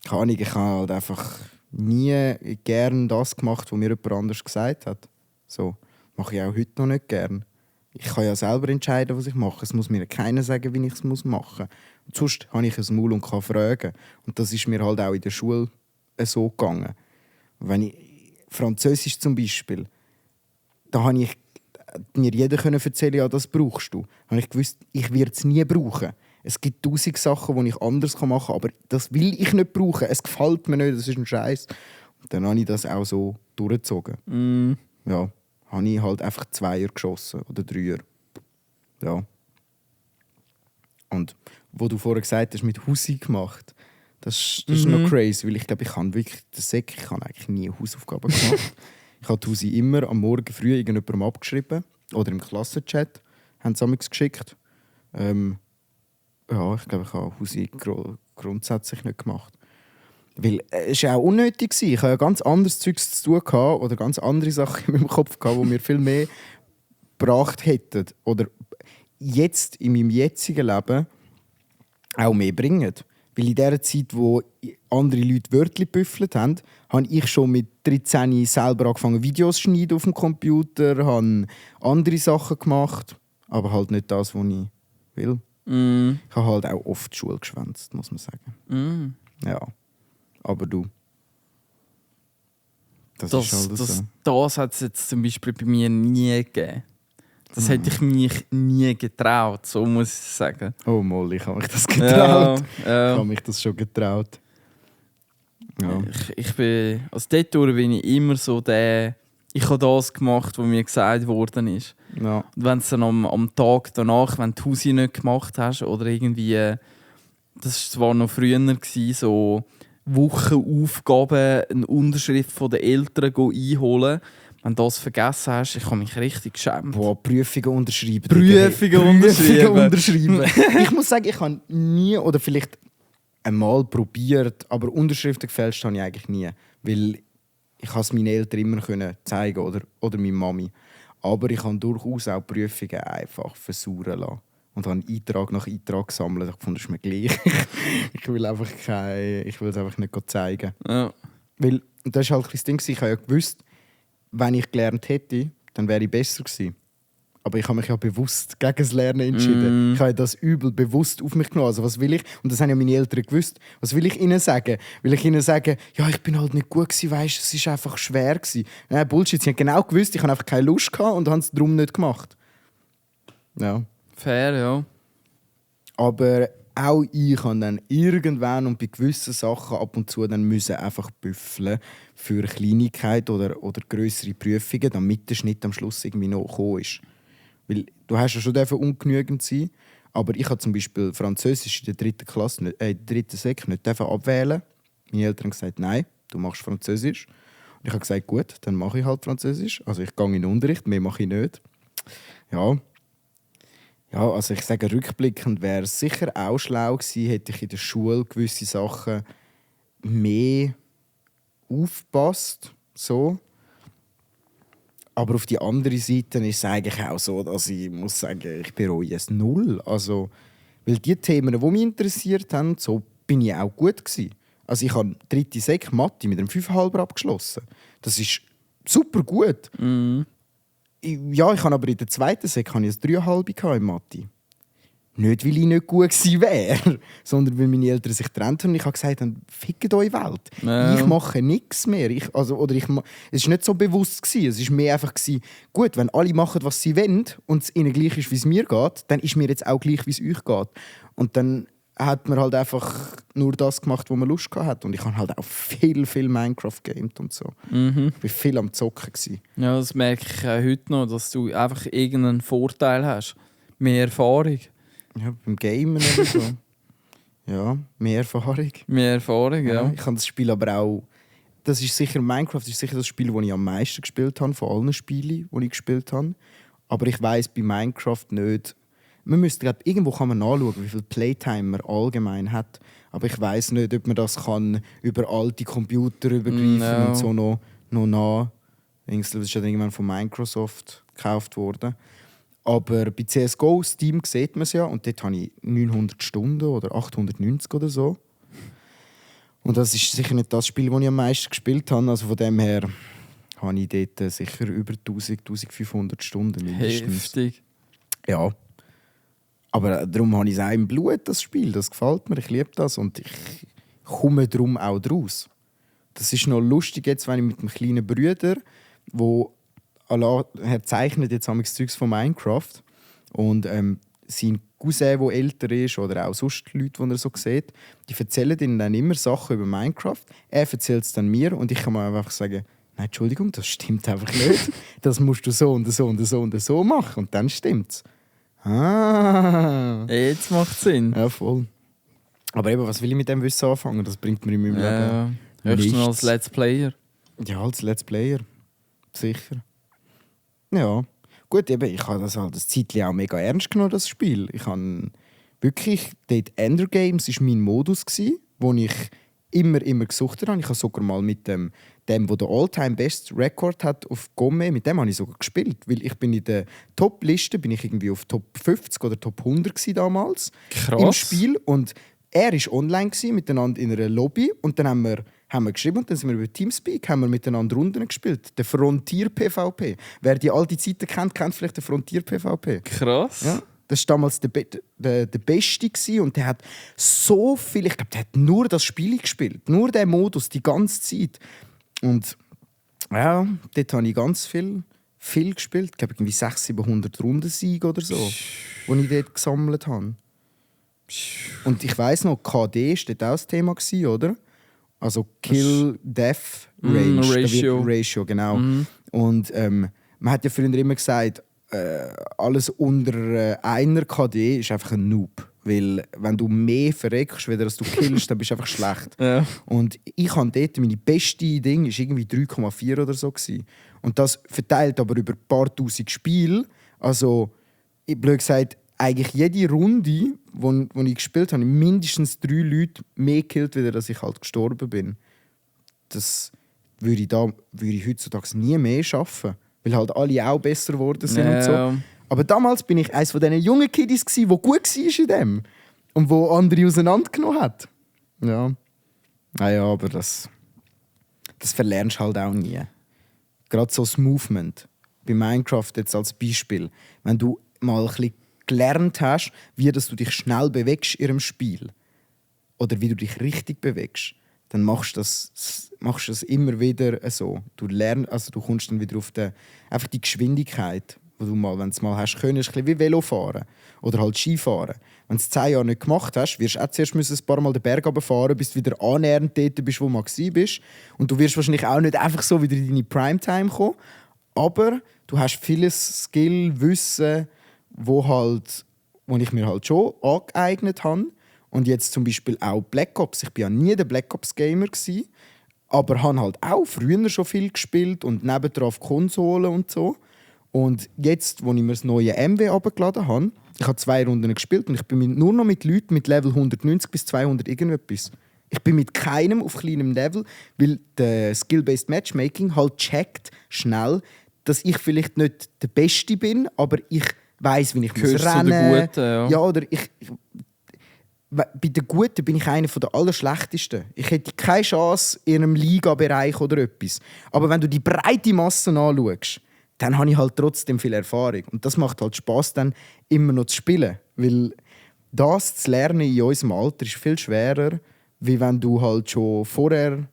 ich habe halt einfach nie gern das gemacht, was mir jemand anders gesagt hat. So mache ich auch heute noch nicht gern. Ich kann ja selber entscheiden, was ich mache. Es muss mir keiner sagen, wie ich es machen muss. Und sonst habe ich ein Maul und kann fragen. Und das ist mir halt auch in der Schule so gegangen. Wenn ich Französisch zum Beispiel, da habe ich mir jeder erzählen, ja, das brauchst du. Habe ich gewusst, ich werde es nie brauchen. Es gibt 1000 Sachen, die ich anders machen kann, aber das will ich nicht brauchen. Es gefällt mir nicht, das ist ein Scheiß. Und dann habe ich das auch so durchgezogen. Ja, habe ich halt einfach 2er geschossen oder 3er. Ja. Und wo du vorher gesagt hast, mit Hausi gemacht, das ist noch crazy, weil ich glaube, ich habe wirklich ich habe eigentlich nie Hausaufgaben gemacht. Ich habe die Hausi immer am Morgen früh irgendjemandem abgeschrieben oder im Klassenchat haben sie es geschickt. Ja, ich glaube, ich habe Hausi grundsätzlich nicht gemacht. Weil es war auch unnötig. Ich hatte ja ganz anderes Zeugs zu tun gehabt, oder ganz andere Sachen in meinem Kopf, gehabt, die mir viel mehr gebracht hätten. Oder jetzt, in meinem jetzigen Leben, auch mehr bringen. Weil in der Zeit, wo andere Leute Wörtchen gebüffelt haben, habe ich schon mit 13 selber angefangen, Videos zu schneiden auf dem Computer, habe andere Sachen gemacht, aber halt nicht das, was ich will. Ich habe halt auch oft Schule geschwänzt, muss man sagen. Ja, aber du. Das ist halt so. Das hat es jetzt zum Beispiel bei mir nie gegeben. Das hätte ich mich nie getraut, so muss ich sagen. Oh Molly, ich habe mich das getraut. Ja. Ich habe mich das schon getraut. Ja. Ich bin, also dort bin ich immer so der, ich habe das gemacht, was mir gesagt worden ist. Ja. Und wenn es dann am Tag danach, wenn du die Hausi nicht gemacht hast oder irgendwie, das war zwar noch früher, so Wochenaufgaben, eine Unterschrift von den Eltern einholen. Wenn du das vergessen hast, ich habe mich richtig geschämt. Boah, Prüfungen unterschreiben. Prüfungen unterschreiben. Ich muss sagen, ich habe nie oder vielleicht einmal probiert, aber Unterschriften gefälscht habe ich eigentlich nie. Weil ich es meinen Eltern immer zeigen oder meiner Mami. Aber ich habe durchaus auch Prüfungen einfach versuchen lassen. Und habe Eintrag nach Eintrag gesammelt. Ich fand, das ist mir gleich. Ich will es einfach nicht zeigen. Ja. Weil, das war halt das Ding, ich habe ja gewusst, wenn ich gelernt hätte, dann wäre ich besser gewesen. Aber ich habe mich ja bewusst gegen das Lernen entschieden. Ich habe das Übel bewusst auf mich genommen. Also was will ich? Und das haben ja meine Eltern gewusst. Was will ich ihnen sagen? Will ich ihnen sagen, ja, ich bin halt nicht gut gewesen, weißt, es war einfach schwer gewesen. Nein, Bullshit. Sie haben genau gewusst, ich habe einfach keine Lust gehabt und haben es darum nicht gemacht. Ja. Fair, ja. Aber auch ich habe dann irgendwann und bei gewissen Sachen ab und zu dann müssen einfach büffeln für Kleinigkeit oder grössere Prüfungen, damit der Schnitt am Schluss irgendwie noch gekommen ist. Weil du hast ja schon ungenügend sein, aber ich habe zum Beispiel Französisch in der 3. Klasse, in der 3. Sek nicht abwählen. Meine Eltern haben gesagt, nein, du machst Französisch. Und ich habe gesagt, gut, dann mache ich halt Französisch. Also ich gehe in den Unterricht, mehr mache ich nicht. Ja, also ich sage, rückblickend wäre es sicher auch schlau gewesen, hätte ich in der Schule gewisse Sachen mehr aufgepasst. So. Aber auf die andere Seite ist es eigentlich auch so, dass ich muss sagen, ich bereue es null. Also, weil die Themen, die mich interessiert haben, so bin ich auch gut gewesen. Also ich habe 3. Sek Mathe mit einem 5,5 abgeschlossen. Das ist super gut. Ja, ich habe aber in der zweiten Sek ein 3,5 in Mathe. Nicht, weil ich nicht gut gewesen wäre, sondern weil meine Eltern sich getrennt haben und ich habe gesagt, fickt eure Welt. Ja. Ich mache nichts mehr. Es war nicht so bewusst gewesen. Es war mehr einfach gewesen, gut, wenn alle machen, was sie wollen und es ihnen gleich ist, wie es mir geht, dann ist mir jetzt auch gleich, wie es euch geht. Und dann hat man halt einfach nur das gemacht, wo man Lust hatte. Und ich habe halt auch viel Minecraft gamed und so. Mhm. Ich war viel am Zocken gewesen. Ja, das merke ich auch heute noch, dass du einfach irgendeinen Vorteil hast. Mehr Erfahrung. Ja, beim Gamen oder so. Ja, mehr Erfahrung. Mehr Erfahrung, ja. Ich habe das Spiel aber auch... Das ist sicher, Minecraft ist sicher das Spiel, das ich am meisten gespielt habe, von allen Spielen, die ich gespielt habe. Aber ich weiss bei Minecraft nicht... Man müsste, irgendwo kann man nachschauen, wie viel Playtime man allgemein hat. Aber ich weiss nicht, ob man das kann über alte Computer übergreifen und so noch nach. Das ist ja irgendwann von Microsoft gekauft worden. Aber bei CSGO, Steam sieht man es ja. Und dort habe ich 900 Stunden oder 890 oder so. Und das ist sicher nicht das Spiel, das ich am meisten gespielt habe. Also von dem her habe ich dort sicher über 1500 Stunden mindestens. Heftig. Ja. Aber darum habe ich es auch im Blut, das Spiel. Das gefällt mir, ich liebe das und ich komme darum auch draus. Das ist noch lustig jetzt, wenn ich mit einem kleinen Bruder, er zeichnet jetzt das Zeugs von Minecraft und sein Cousin, der älter ist oder auch sonst Leute, die er so sieht, die erzählen ihm dann immer Sachen über Minecraft. Er erzählt es dann mir und ich kann mir einfach sagen, nein, Entschuldigung, das stimmt einfach nicht. Das musst du so und so und so und so machen und dann stimmt's. Ah. Jetzt macht es Sinn. Ja, voll. Aber eben, was will ich mit dem Wissen anfangen? Das bringt mir in meinem Leben höchstens nichts. als Let's Player. Ja, als Let's Player. Sicher. Ja. Gut, eben, ich habe das halt das Zeitchen auch mega ernst genommen, das Spiel. Ich habe wirklich... Dort Ender Games war mein Modus, wo ich immer gesucht habe. Ich habe sogar mal mit dem der den All-Time-Best Record hat auf Gomme, mit dem habe ich sogar gespielt. Weil ich bin in der Top-Liste, bin ich irgendwie auf Top 50 oder Top 100 damals. Krass. Im Spiel. Und er war online miteinander in einer Lobby. Und dann haben wir geschrieben und dann sind wir über Teamspeak haben wir miteinander Runden gespielt. Der Frontier PvP. Wer die alte Zeiten kennt, kennt vielleicht den Frontier PvP. Krass. Ja, das war damals der Beste gewesen und der hat so viel, ich glaube, der hat nur das Spiel gespielt. Nur den Modus, die ganze Zeit. Und ja, dort habe ich ganz viel gespielt. Ich glaube, irgendwie 600-700 Rundensiege oder so, die ich dort gesammelt habe. Und ich weiss noch, KD war dort auch das Thema, oder? Also Kill-Death-Ratio. Ratio, genau. Mhm. Und man hat ja früher immer gesagt, alles unter einer KD ist einfach ein Noob. Weil wenn du mehr verreckst, weder dass du killst, dann bist du einfach schlecht. Ja. Und ich habe dort, meine beste Ding war irgendwie 3,4 oder so. Und das verteilt aber über ein paar tausend Spiele. Also, blöd gesagt, eigentlich jede Runde, wo ich gespielt habe, mindestens 3 Leute mehr gekillt, als dass ich halt gestorben bin. Das würde ich heutzutage nie mehr schaffen. Weil halt alle auch besser geworden sind und so. Aber damals bin ich eines von diesen jungen Kiddies, der gut war in dem. Und wo andere auseinandergenommen hat. Ja. Naja, aber das verlernst du halt auch nie. Gerade so das Movement. Bei Minecraft jetzt als Beispiel. Wenn du mal ein bisschen gelernt hast, wie dass du dich schnell bewegst in einem Spiel. Oder wie du dich richtig bewegst. Dann machst du das immer wieder so. Du kommst dann wieder auf einfach die Geschwindigkeit, wo du mal, wenn du es mal hast können, ist ein bisschen wie Velofahren oder halt Skifahren. Wenn du es 10 Jahre nicht gemacht hast, wirst du auch zuerst ein paar Mal den Berg runterfahren, bis du wieder annähernd dort bist, wo du mal bist. Und du wirst wahrscheinlich auch nicht einfach so wieder in deine Primetime kommen. Aber du hast vieles Skill, Wissen, wo ich mir halt schon angeeignet habe. Und jetzt zum Beispiel auch Black Ops. Ich war ja nie der Black Ops-Gamer, aber habe halt auch früher schon viel gespielt und nebendran auf Konsolen und so. Und jetzt, als ich mir das neue MW runtergeladen habe, ich habe 2 Runden gespielt und ich bin nur noch mit Leuten mit Level 190 bis 200 irgendetwas. Ich bin mit keinem auf kleinem Level, weil der Skill-Based Matchmaking halt checkt schnell, dass ich vielleicht nicht der Beste bin, aber ich weiss, wie ich muss rennen. Der Gute, ja. Oder bei den Guten bin ich einer der Allerschlechtesten. Ich hätte keine Chance in einem Liga-Bereich oder etwas. Aber wenn du die breite Masse anschaust, dann habe ich halt trotzdem viel Erfahrung. Und das macht halt Spass, dann immer noch zu spielen. Weil das zu lernen in unserem Alter ist viel schwerer, wie wenn du halt schon vorher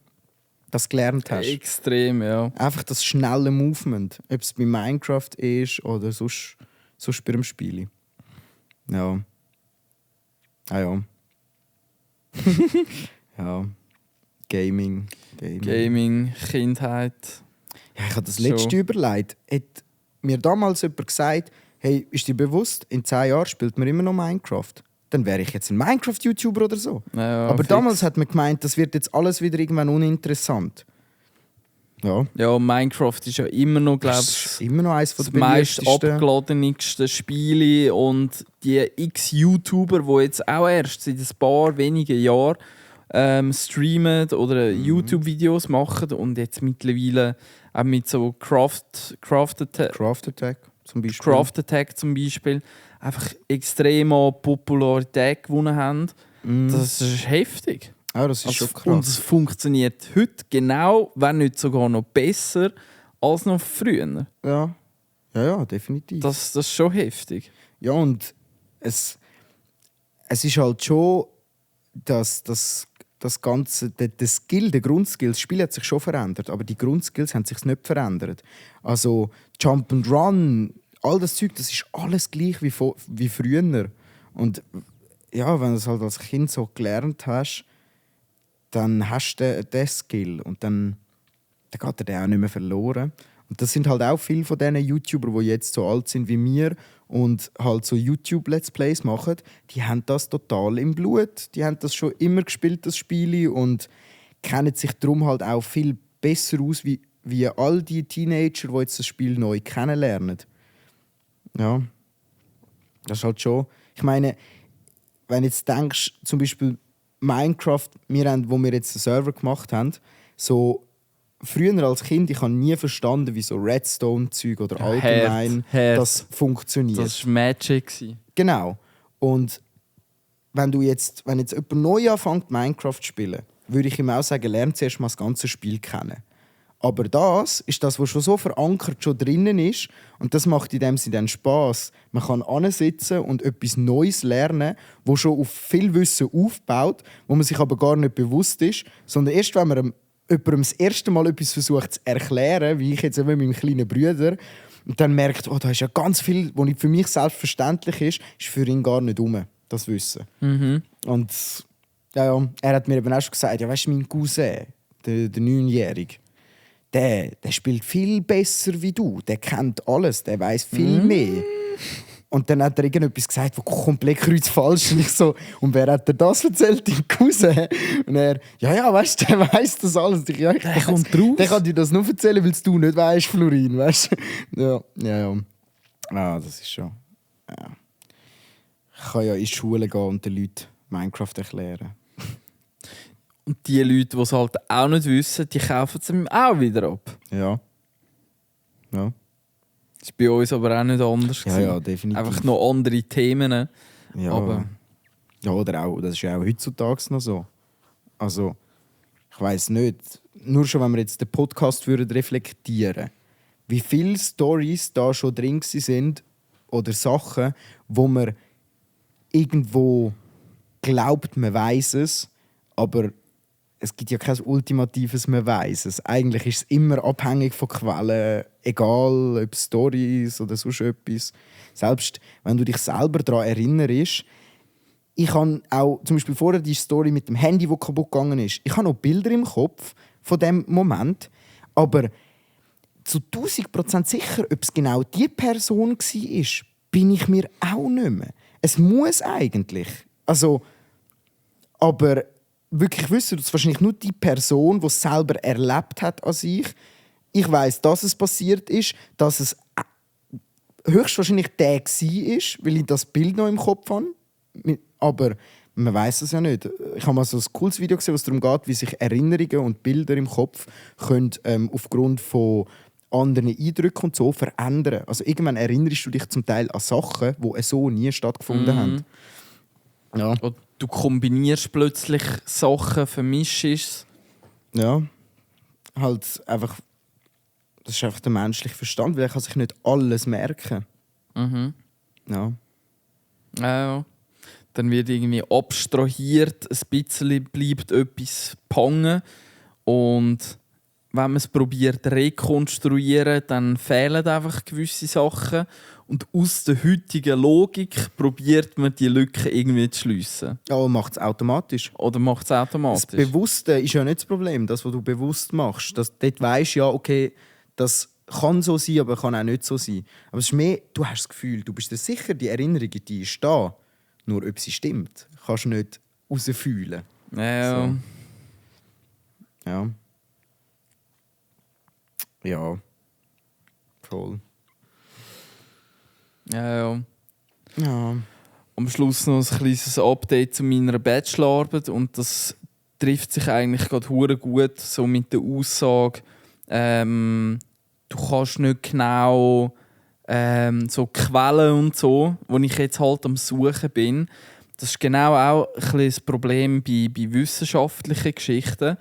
das gelernt hast. Extrem, ja. Einfach das schnelle Movement. Ob es bei Minecraft ist oder sonst bei dem Spiel. Ja. Ah ja. Ja. Gaming. Kindheit. Ja, ich habe das Schon. letzte überlegt. Hat mir damals jemand gesagt, hey, ist dir bewusst, in 10 Jahren spielt man immer noch Minecraft? Dann wäre ich jetzt ein Minecraft-YouTuber oder so. Ja, Aber fix. damals hat man gemeint, das wird jetzt alles wieder irgendwann uninteressant. Ja. Ja, Minecraft ist ja immer noch, glaube Das ich, ist immer noch eines das der meist beliebtesten. abgeladenigsten Spiele und die x-YouTuber, die jetzt auch erst seit ein paar wenigen Jahren streamen oder YouTube-Videos machen und jetzt mittlerweile auch mit so Craft Attack zum Beispiel. Craft Attack zum Beispiel einfach extrem an Popularität gewonnen haben. Das ist heftig. Ja, das ist Also, schon und krass. es funktioniert heute genau, wenn nicht sogar noch besser als noch früher. Ja, definitiv. Das ist schon heftig. Ja, und es ist halt schon, dass das Ganze, der Skill, der Grundskill, das Spiel hat sich schon verändert, aber die Grundskills haben sich nicht verändert. Also Jump and Run, all das Zeug, das ist alles gleich wie früher. Und ja, wenn du es halt als Kind so gelernt hast, dann hast du den Skill und dann geht der auch nicht mehr verloren. Und das sind halt auch viele von diesen YouTubern, die jetzt so alt sind wie wir und halt so YouTube-Let's Plays machen, die haben das total im Blut. Die haben das schon immer gespielt, das Spiel, und kennen sich darum halt auch viel besser aus, wie all die Teenager, die jetzt das Spiel neu kennenlernen. Ja, das ist halt schon... Ich meine, wenn du jetzt denkst, zum Beispiel Minecraft, wo wir jetzt den Server gemacht haben, so früher als Kind, ich habe nie verstanden, wie so Redstone-Zeug oder allgemein Herd. das funktioniert. Das war Magic. Genau. Und wenn jetzt jemand neu anfängt, Minecraft zu spielen, würde ich ihm auch sagen, lerne zuerst mal das ganze Spiel kennen. Aber das ist das, was schon so verankert schon drinnen ist. Und das macht in dem Sinne dann Spass. Man kann ansitzen und etwas Neues lernen, das schon auf viel Wissen aufbaut, wo man sich aber gar nicht bewusst ist. Sondern erst, wenn man jemandem das erste Mal etwas versucht zu erklären, wie ich jetzt eben mit meinem kleinen Bruder, und dann merkt, oh, da ist ja ganz viel, was für mich selbstverständlich ist für ihn gar nicht rum, das Wissen. Und ja, er hat mir eben auch schon gesagt, ja, weißt du, mein Cousin, der 9-Jährige, der spielt viel besser wie du. Der kennt alles, der weiß viel mehr. Und dann hat er irgendetwas gesagt, das komplett kreuzfalsch ist. Und ich so, und wer hat dir das erzählt? Dein Cousin? Und er, ja, weißt du, der weiss das alles. Ich, ja, der kommt raus. Der kann dir das nur erzählen, weil du nicht weißt, Florin, weißt du? Ja. Ah, das ist schon... Ja. Ich kann ja in die Schule gehen und den Leuten Minecraft erklären. Und die Leute, die es halt auch nicht wissen, die kaufen es ihm auch wieder ab. Ja. Das war bei uns aber auch nicht anders. Ja, definitiv. Einfach noch andere Themen. Ja. Aber Ja, oder auch, das ist ja auch heutzutage noch so. Also, ich weiss nicht, nur schon, wenn wir jetzt den Podcast würden reflektieren, wie viele Storys da schon drin sind oder Sachen, wo man irgendwo glaubt, man weiss es, aber es gibt ja kein ultimatives «Man weiss es». Eigentlich ist es immer abhängig von Quellen, egal ob Storys oder sonst etwas. Selbst wenn du dich selber daran erinnerst, ich habe auch zum Beispiel vorher die Story mit dem Handy, das kaputt gegangen ist. Ich habe noch Bilder im Kopf von dem Moment, aber zu 1000% sicher, ob es genau die Person war, bin ich mir auch nicht mehr. Es muss eigentlich. Also, aber wirklich wissen du es wahrscheinlich nur die Person, die es selber erlebt hat an sich. Ich weiss, dass es passiert ist, dass es höchstwahrscheinlich der war, weil ich das Bild noch im Kopf habe. Aber man weiß es ja nicht. Ich habe mal so ein cooles Video gesehen, was darum geht, wie sich Erinnerungen und Bilder im Kopf können, aufgrund von anderen Eindrücken und so verändern. Also irgendwann erinnerst du dich zum Teil an Sachen, die so nie stattgefunden haben. Ja. oder du kombinierst plötzlich Sachen, vermischst es. Ja. Halt einfach Das ist einfach der menschliche Verstand, weil er kann sich nicht alles merken. Mhm. Ja. Ja. Dann wird irgendwie abstrahiert, ein bisschen bleibt etwas hängen. Und wenn man es probiert rekonstruieren, dann fehlen einfach gewisse Sachen. Und aus der heutigen Logik probiert man die Lücke irgendwie zu schliessen. Ja, macht es automatisch. Oder macht es automatisch? Das Bewusste ist ja nicht das Problem, das, was du bewusst machst. Dort weisst du ja, okay, das kann so sein, aber kann auch nicht so sein. Aber es ist mehr, du hast das Gefühl, du bist dir sicher, die Erinnerung, die ist da. Nur ob sie stimmt, kannst du nicht rausfühlen. Ja. So. Ja. Ja. Voll. Ja. Ja. Am Schluss noch ein kleines Update zu meiner Bachelorarbeit. Und das trifft sich eigentlich gerade hure gut so mit der Aussage, du kannst nicht genau so Quellen und so, wo ich jetzt halt am Suchen bin. Das ist genau auch ein bisschen das Problem bei wissenschaftlichen Geschichten,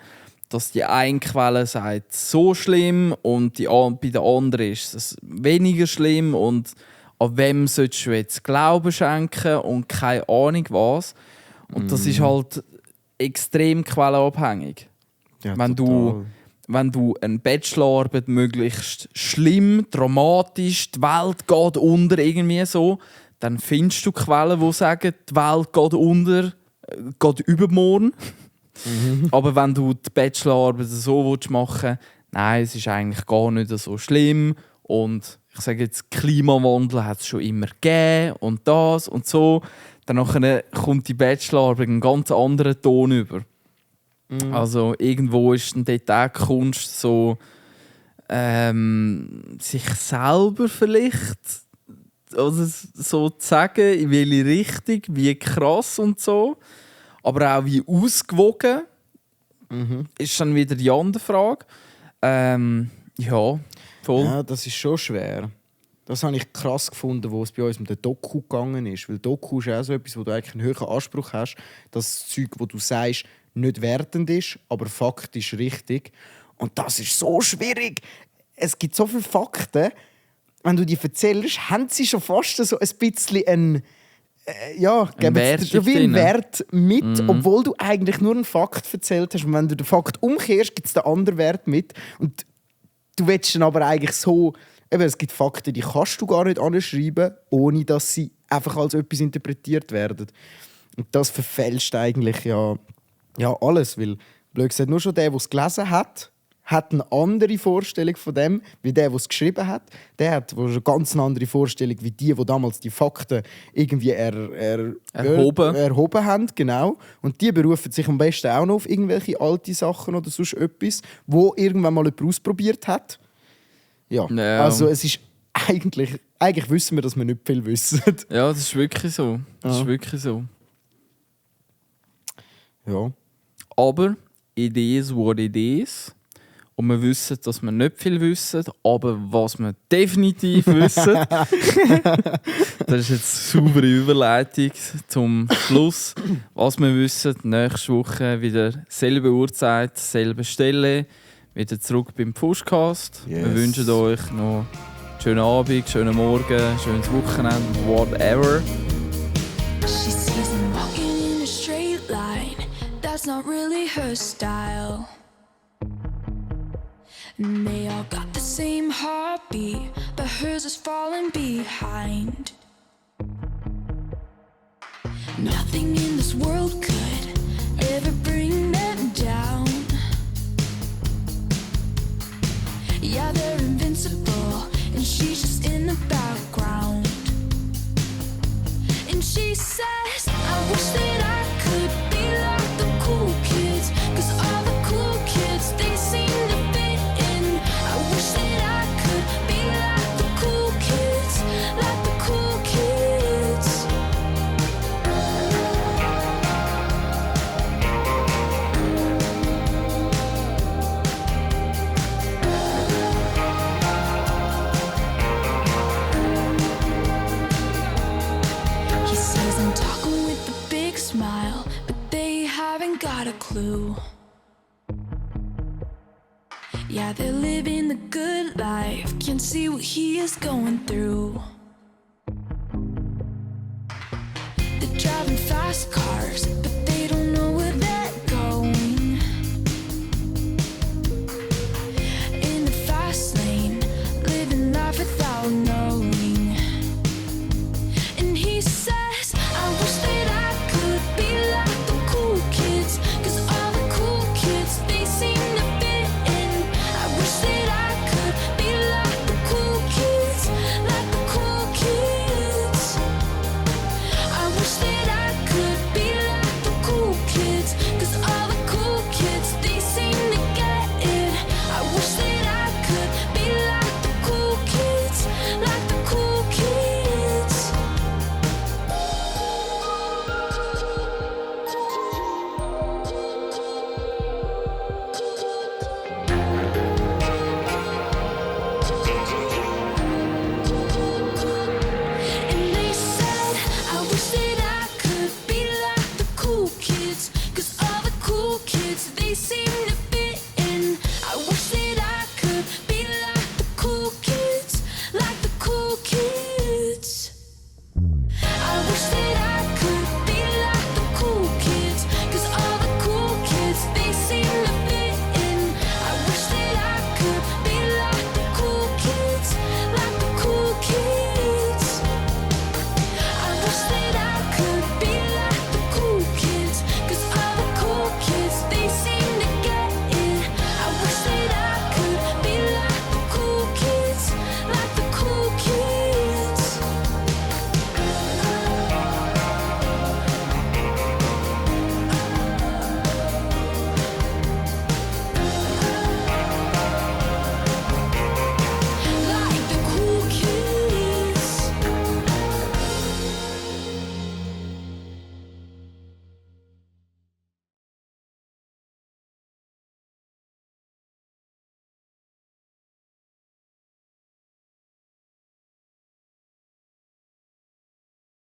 dass die eine Quelle sagt, so schlimm und bei der anderen ist es weniger schlimm und an wem solltest du jetzt Glauben schenken und keine Ahnung was. Und das ist halt extrem quellenabhängig. Ja, Wenn du eine Bachelorarbeit möglichst schlimm, dramatisch, die Welt geht unter, irgendwie so, dann findest du Quellen, die sagen, die Welt geht unter, geht übermorgen. Aber wenn du die Bachelorarbeit so machen willst, nein, es ist eigentlich gar nicht so schlimm und ich sage jetzt, Klimawandel hat es schon immer gegeben und das und so, dann kommt die Bachelorarbeit einen ganz anderen Ton über. Also irgendwo ist dann dort auch Kunst so sich selber vielleicht also so zu sagen, in welche Richtung, wie krass und so, aber auch wie ausgewogen ist dann wieder die andere Frage. Ja, voll. Ja, das ist schon schwer. Das habe ich krass gefunden, wo es bei uns mit der Doku gegangen ist. Weil Doku ist auch so etwas, wo du eigentlich einen höheren Anspruch hast, dass das Zeug, das du sagst, nicht wertend ist, aber faktisch richtig. Und das ist so schwierig. Es gibt so viele Fakten, wenn du die erzählst, haben sie schon fast so ein bisschen einen Wert mit, obwohl du eigentlich nur einen Fakt erzählt hast. Und wenn du den Fakt umkehrst, gibt es den anderen Wert mit. Und du willst dann aber eigentlich so... Eben, es gibt Fakten, die kannst du gar nicht anschreiben, ohne dass sie einfach als etwas interpretiert werden. Und das verfälscht eigentlich ja alles. Weil, blöd gesagt, nur schon der es gelesen hat eine andere Vorstellung von dem, wie der es geschrieben hat. Der hat eine ganz andere Vorstellung, wie die damals die Fakten irgendwie erhoben haben. Genau. Und die berufen sich am besten auch noch auf irgendwelche alte Sachen oder sonst etwas, wo irgendwann mal jemand ausprobiert hat. Ja, also es ist eigentlich wissen wir, dass wir nicht viel wissen. Ja, das ist wirklich so. Das ist wirklich so. Ja. Aber it is what it is. Und wir wissen, dass wir nicht viel wissen, aber was wir definitiv wissen, das ist jetzt eine saubere Überleitung zum Schluss. Was wir wissen, nächste Woche wieder selbe Uhrzeit, selbe Stelle, wieder zurück beim Pushcast. Yes. Wir wünschen euch noch einen schönen Abend, schönen Morgen, schönes Wochenende, whatever. She sees him walking in a straight line. That's not really her style. And they all got the same heartbeat, but hers is falling behind. Nothing in this world could ever bring them down. Yeah, they're invincible, and she's just in the background. And she says, I wish that I could be like the cool kids, 'cause all the cool kids, they seem to fit in. I wish that I could be like the cool kids, like the cool kids. He says I'm talking with a big smile, but they haven't got a clue. Yeah, they're living the good life. Can't see what he is going through. They're driving fast cars, but